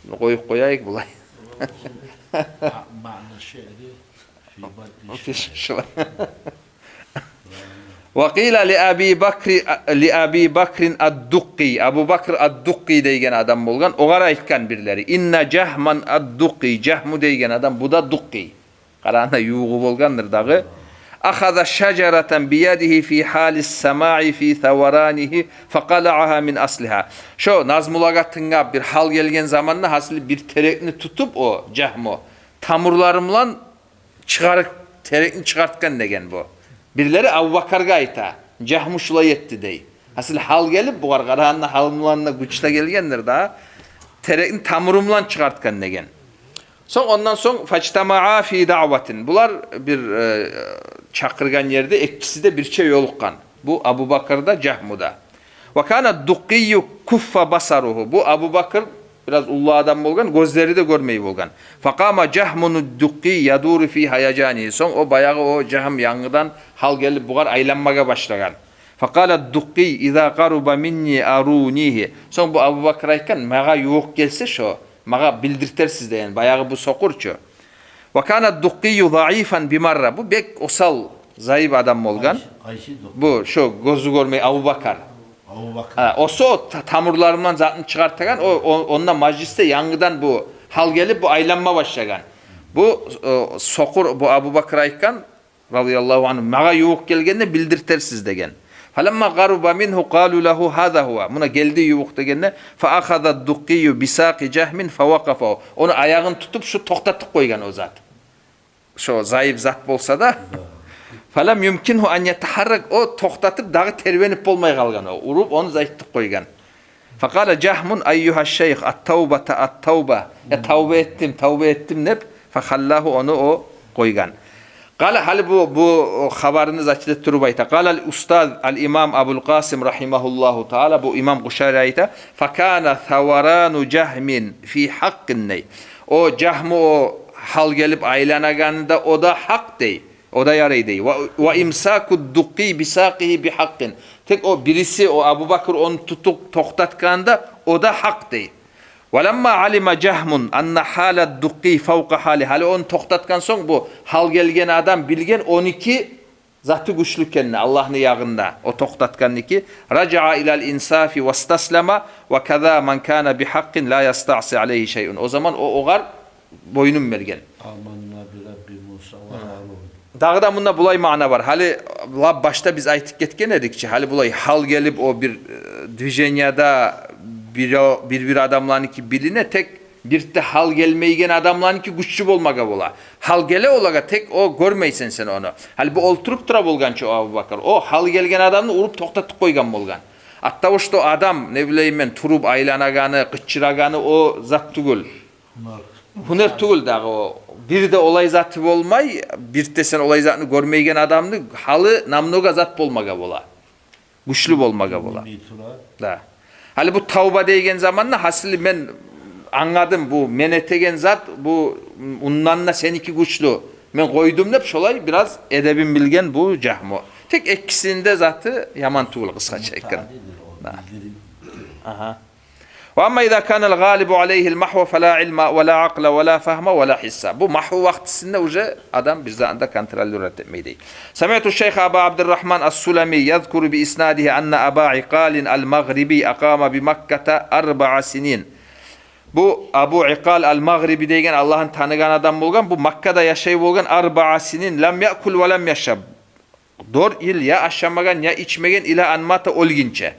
Буну къоюп къояйыкъ булай. Ма-, маъна шиъри фи бадъи шиъри. Шулай. «Ва къила ли Аби Бакри, ли Аби Бакрин ад-Дукъи». Абу Бакр ад-Дукъи деген адам болгъан. Огъар айтгъан бирлери: «Инна Жагьман ад-Дукъи». Жагьму деген адам, бу да Дукъи. Къарагъанда, ювугъу болгъандыр дагъы. «Ахаза шажаратан биядигьи фи гьалис самаи фи саваранигьи, факъалаагьа мин аслигьа». Шо назмулагъа тынглап, бир гьал гелген заманда, гьасили, бир терекни тутуп, о Жагьму тамурлары булан чыгъарып, терекни чыгъартгъан деген бу. Бирлери Абубакаргъа айта, Жагьму шулай этди дей. Гьасили, гьал гелип, бугъар къарагъанда, гьал булан да гюч де гелгендир да, терекни тамуру булан чыгъартгъан деген. Сонг, ондан сонг, «фажтамаа фи даъватин». Булар бир, э, чакъыргъан ерде экиси де бирче ёлукъгъан. Бу Абубакар да, Жагьму да. «Ва кана Дукъийю куффа басаругьу». Бу Абубакр бираз уллу адам болгъан, гёзлери де гёрмей болгъан. «Факъама Жагьмуну Дукъий ядуру фи гьаяжани». Сонг о баягъы о Жагьм янгыдан гьал гелип, бугъар айланмагъа башлагъан. «Факъала Дукъий: иза къаруба минни арунигьи». Сонг бу Абубакр айтгъан: «Магъа ювукъ гелсе шо, магъа билдиртерсиз», — деген. Баягъы бу сокъур чу. «Ва кана Дукъийю заифан бимарра». Бу бек осал, заиф адам болгъан. Къайсы, къайсы Дукъий? Бу шо гёзю гёрмей Абубакар. Абубакар. Гьа, о шо та-, тамурларындан затны чыгъартагъан, о, о, онда мажлисде янгыдан бу гьал гелип, бу айланма башлагъан. Бу, э, сокъур, бу Абубакр айтгъан, радияллагьу ангьу, «магъа ювукъ гелгенде билдиртерсиз», — деген. «Фаламма къаруба мингьу къалу лагьу гьаза гьува». Муна гелди ювукъ дегенде, «фа ахаза Дукъийю бисакъи Жагьмин фавакъафа». Ону аягъын тутуп, шу токътатып къойгъан о зат. Шо заиф зат болса да. «Фалам юмкингьу ан ятагьаррак», о токътатып, дагъы тербенип болмай къалгъан о. Уруп, ону зайтып къойгъан. «Факъала Жагьмун: айюгьа шайх, ат-тавбата, ат-тавба». «Я, тавба этдим, тавба этдим», — деп, «фахаллагьу», ону о къойгъан. Къала, гьали бу, бу хабарны зат этип туруп айта. Къала ал-устаз ал-имам Абул Къасим рагьимагьуллагьу таала, бу имам Къушайри айта: «Факана саварану Жагьмин фи гьакъкъин», — дей. О Жагьму о гьал гелип айланагъаны да, о да гьакъ дей. О да ярай дей. «Ва, ва имсаку Дукъий бисакъигьи бигьакъкъин». Тек о бириси, о Абубакр ону тутуп токътатгъанда, о да гьакъ дей. «Ва ламма алима Жагьмун анна гьала Дукъий фавкъа гьали». Гьали ону токътатгъан сонг, бу гьал гелген адам билген онуки заты гючлю экенни Аллагьны ягъында, о токътатгъанныки. «Ражаа илал инсафи вастаслама, ва каза ман кана бигьакъкъин ла ястааси алайгьи шайъун». О заман о огъар бойнун берген. «Аманна би Рабби Муса ва Гьарун». Дагъы да мунда булай маъна бар. Гьали лап башда биз айтып гетген эдик чи, гьали булай гьал гелип, о бир, э, движенияда бир, бир-бир адамланыки билине, тек Бирт де гьал гелмейген адамланыки гючлю болмагъа бола. Гьал геле олагъа, тек о гёрмейсен сен ону. Гьали бу олтуруп тура болгъан чы о Абубакар. О гьал гелген адамны уруп токътатып къойгъан болгъан. От того, что адам, не билейим мен, туруп айланагъаны, къычырагъаны о зат тюгюл. Гьюнер тюгюл дагъы о. Бир де олай заты болмай, бирт де сен олай затны гёрмейген адамны гьалы намного зат болмагъа бола. Гючлю болмагъа бола. Билмей тура. Да. Гьали бу тавба дейген заманда, гьасили, мен англадым, бу мен этеген зат, бу, ундан да сеники гючлю. Мен къойдум деп, шолай бираз эдебин билген бу Жагьму. Тек экисини де заты яман тюгюл, къысгъача айтгъанда. Да. Агьа. وأما إذا كان الغالب عليه المحو فلا علم ولا عقل ولا فهم ولا حس. Бу магьву вакътисинде уже адам бир затны да контролировать этмей дей. سمعت الشيخ أبا عبد الرحمن السلمي يذكر بإسناده أن أبا عقال المغربي أقام بمكة أربع سنين. Бу Абу Икъал ал-Магъриби деген Аллагьны таныгъан адам болгъан, бу Маккада яшай болгъан, أربع سنين لم يأكل ولم يشرب. Дёрт йыл я ашамагъан, я ичмеген, إلى أن مات, оьлгюнче.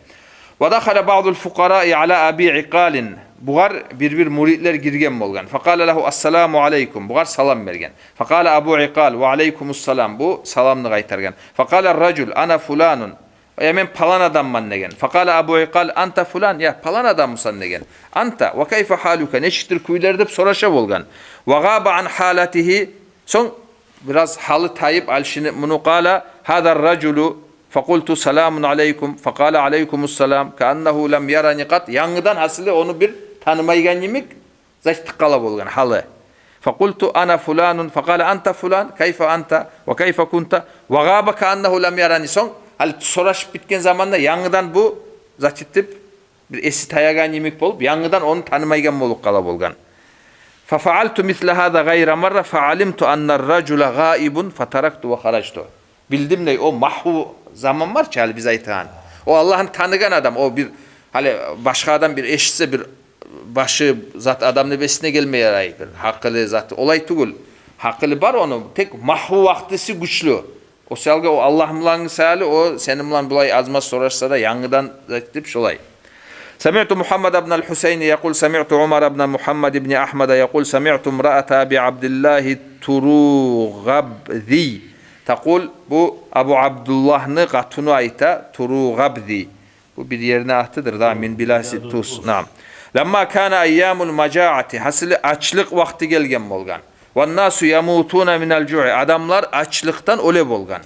ودخل بعض الفقراء على أبي عقال. Бугъар бир-бир муридлер гирген болгъан. فقال له: السلام عليكم. Бугъар салам берген. فقال أبو عقال: وعليكم السلام. Бу саламны къайтаргъан. فقال الرجل: أنا فلان. Я мен палан адамман деген. فقال أبو عقال: أنت فلان. Я палан адаммысан деген. أنت وكيف حالك؟ Нечикдир кюйлер деп сораша болгъан. وغاب عن حالته. Сонг бираз гьалы тайып, алышынып муну, قال: هذا الرجل. فقلت: سلام عليكم. فقال: عليكم السلام. كأنه لم يرني قط. Янгыдан гьасили ону бир танымайгъан йимик зат этип къала болгъан гьалы. فقلت: أنا فلان. فقال: أنت فلان؟ كيف أنت؟ وكيف كنت؟ وغاب كأنه لم يرني. Сонг гьали сорашып битген заманда янгыдан бу зат этип, бир эси таягъан йимик болуп, янгыдан ону танымайгъан болуп къала болгъан. ففعلت مثل هذا غير مرة فعلمت أن الرجل غائب فتركت وخرجت. Билдим дей, о магьву заман бар чы гьали биз айтагъан. О Аллагьны таныгъан адам, о бир, гьали башгъа адам бир эшитсе, бир башы зат адамны эсине гелмей ярай, бир гьакъылы заты, олай тюгюл. Гьакъылы бар ону, тек магьву вакътиси гючлю. О саялгъа о Аллагь булангъы саялы, о сени булан булай аз-маз сорашса да, янгыдан зат этип шолай. سمعت محمد بن الحسين يقول: سمعت عمر بن محمد بن أحمد يقول: سمعت امرأة أبي عبد الله التروغبذي تقول. Бу Абу Абдуллагьны къатыны айта, Туругъабзи. Бу бир ерни атыдыр да, من بلاد الترس. نعم. لما كان أيام المجاعة, гьасили ачлыкъ вакъти гелген болгъан. والناس يموتون من الجوع, адамлар ачлыкъдан оьле болгъан.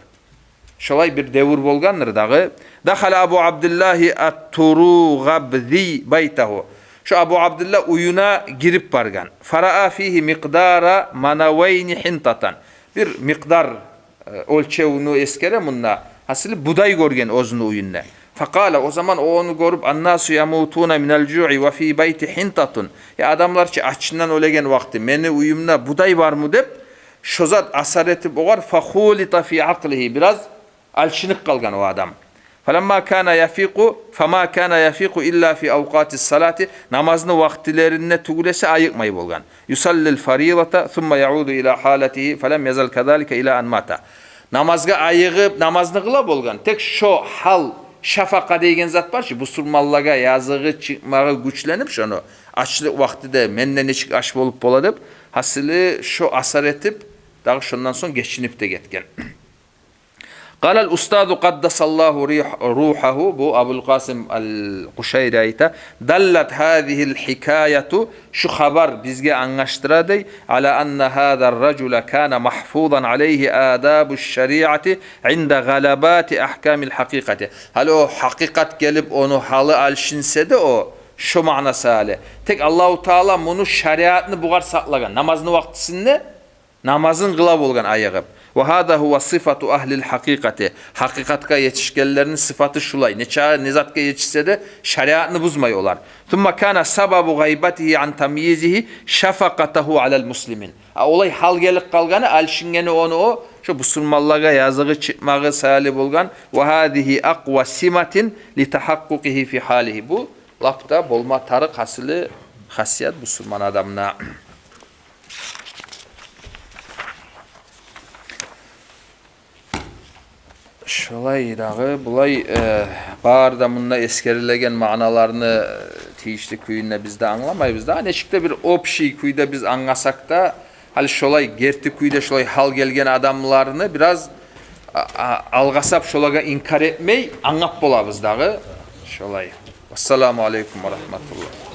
Шолай бир девюр болгъандыр дагъы. دخل أبو عبد الله التروغبذي بيته. Шо Абу Абдуллагь уьюне гирип баргъан. فرأى فيه مقدار منوين حنطة. Бир микъдар, э, оьлчевню эсгере мунда. Гьасили будай гёрген оьзюню уьюнде. فقال, о заман о ону гёрюп: الناس يموتون من الجوع وفي بيتي حنطة. Я адамлар чы ачындан оьлеген вакъти, мени уьюмде будай бармы деп, шо зат асар этип огъар, فخولط في عقله, бираз алышынып къалгъан о адам. فلما كان يفيق، فما كان يفيق إلا في أوقات الصلاة, намазны вакътилеринде тюгюл эсе айыкъмай болгъан. يصلي الفريضة ثم يعود إلى حالته فلم يزل كذلك إلى أن مات. Намазгъа айыгъып, намазны къыла болгъан. Тек шо гьал, шафакъа деген зат бар чы, бусурманлагъа языгъы чыкъмагъы гючленип шону, ачлыкъ вакътиде менде нечик ач болуп бола деп, гьасили шо асар этип, дагъы шондан сонг гечинип де гетген. قال الأستاذ قدس الله روح-، روحه, бу Абул Къасим ал-Къушайри айта: دلت هذه الحكاية, шу хабар бизге англашдыра дей, على أن هذا الرجل كان محفوظا عليه آداب الشريعة عند غلبات أحكام الحقيقة. Гьали о гьакъыкъат гелип, ону гьалы алышынса да, о шо маънасы гьали. Тек Аллагьу Таала муну, шариатны бугъар сакълагъан. Намазны вакътисинде намазын къыла болгъан айыгъып. وهذا هو صفة أهل الحقيقة. Гьакъыкъатгъа етишгенлерини сыфаты шулай. Нечакъы не затгъа етишсе де, шариатны бузмай олар. ثم كان سبب غيبته عن تمييزه شفقته على المسلمين. А олай гьал гелип къалгъаны, алышынгъаны ону о, шо бусурманлагъа языгъы чыкъмагъы саялы болгъан. وهذه أقوى سمة لتحققه في حاله. Бу лап да болма тарыкъ гьасили хасият бусурман адамда. Шолай дагъы, булай, э, бары да мунда эсгерилеген маъналарны, э, тийишли кюйде биз де англамайбыз да. Нечик де бир общий кюйде биз англасакъ да, гьали шолай герти кюйде шолай гьал гелген адамланы бираз а-, а-, алгъасап, шолагъа инкар этмей англап болабыз дагъы. Шолай. Ассаламу алейкум ва рагьматуллагь.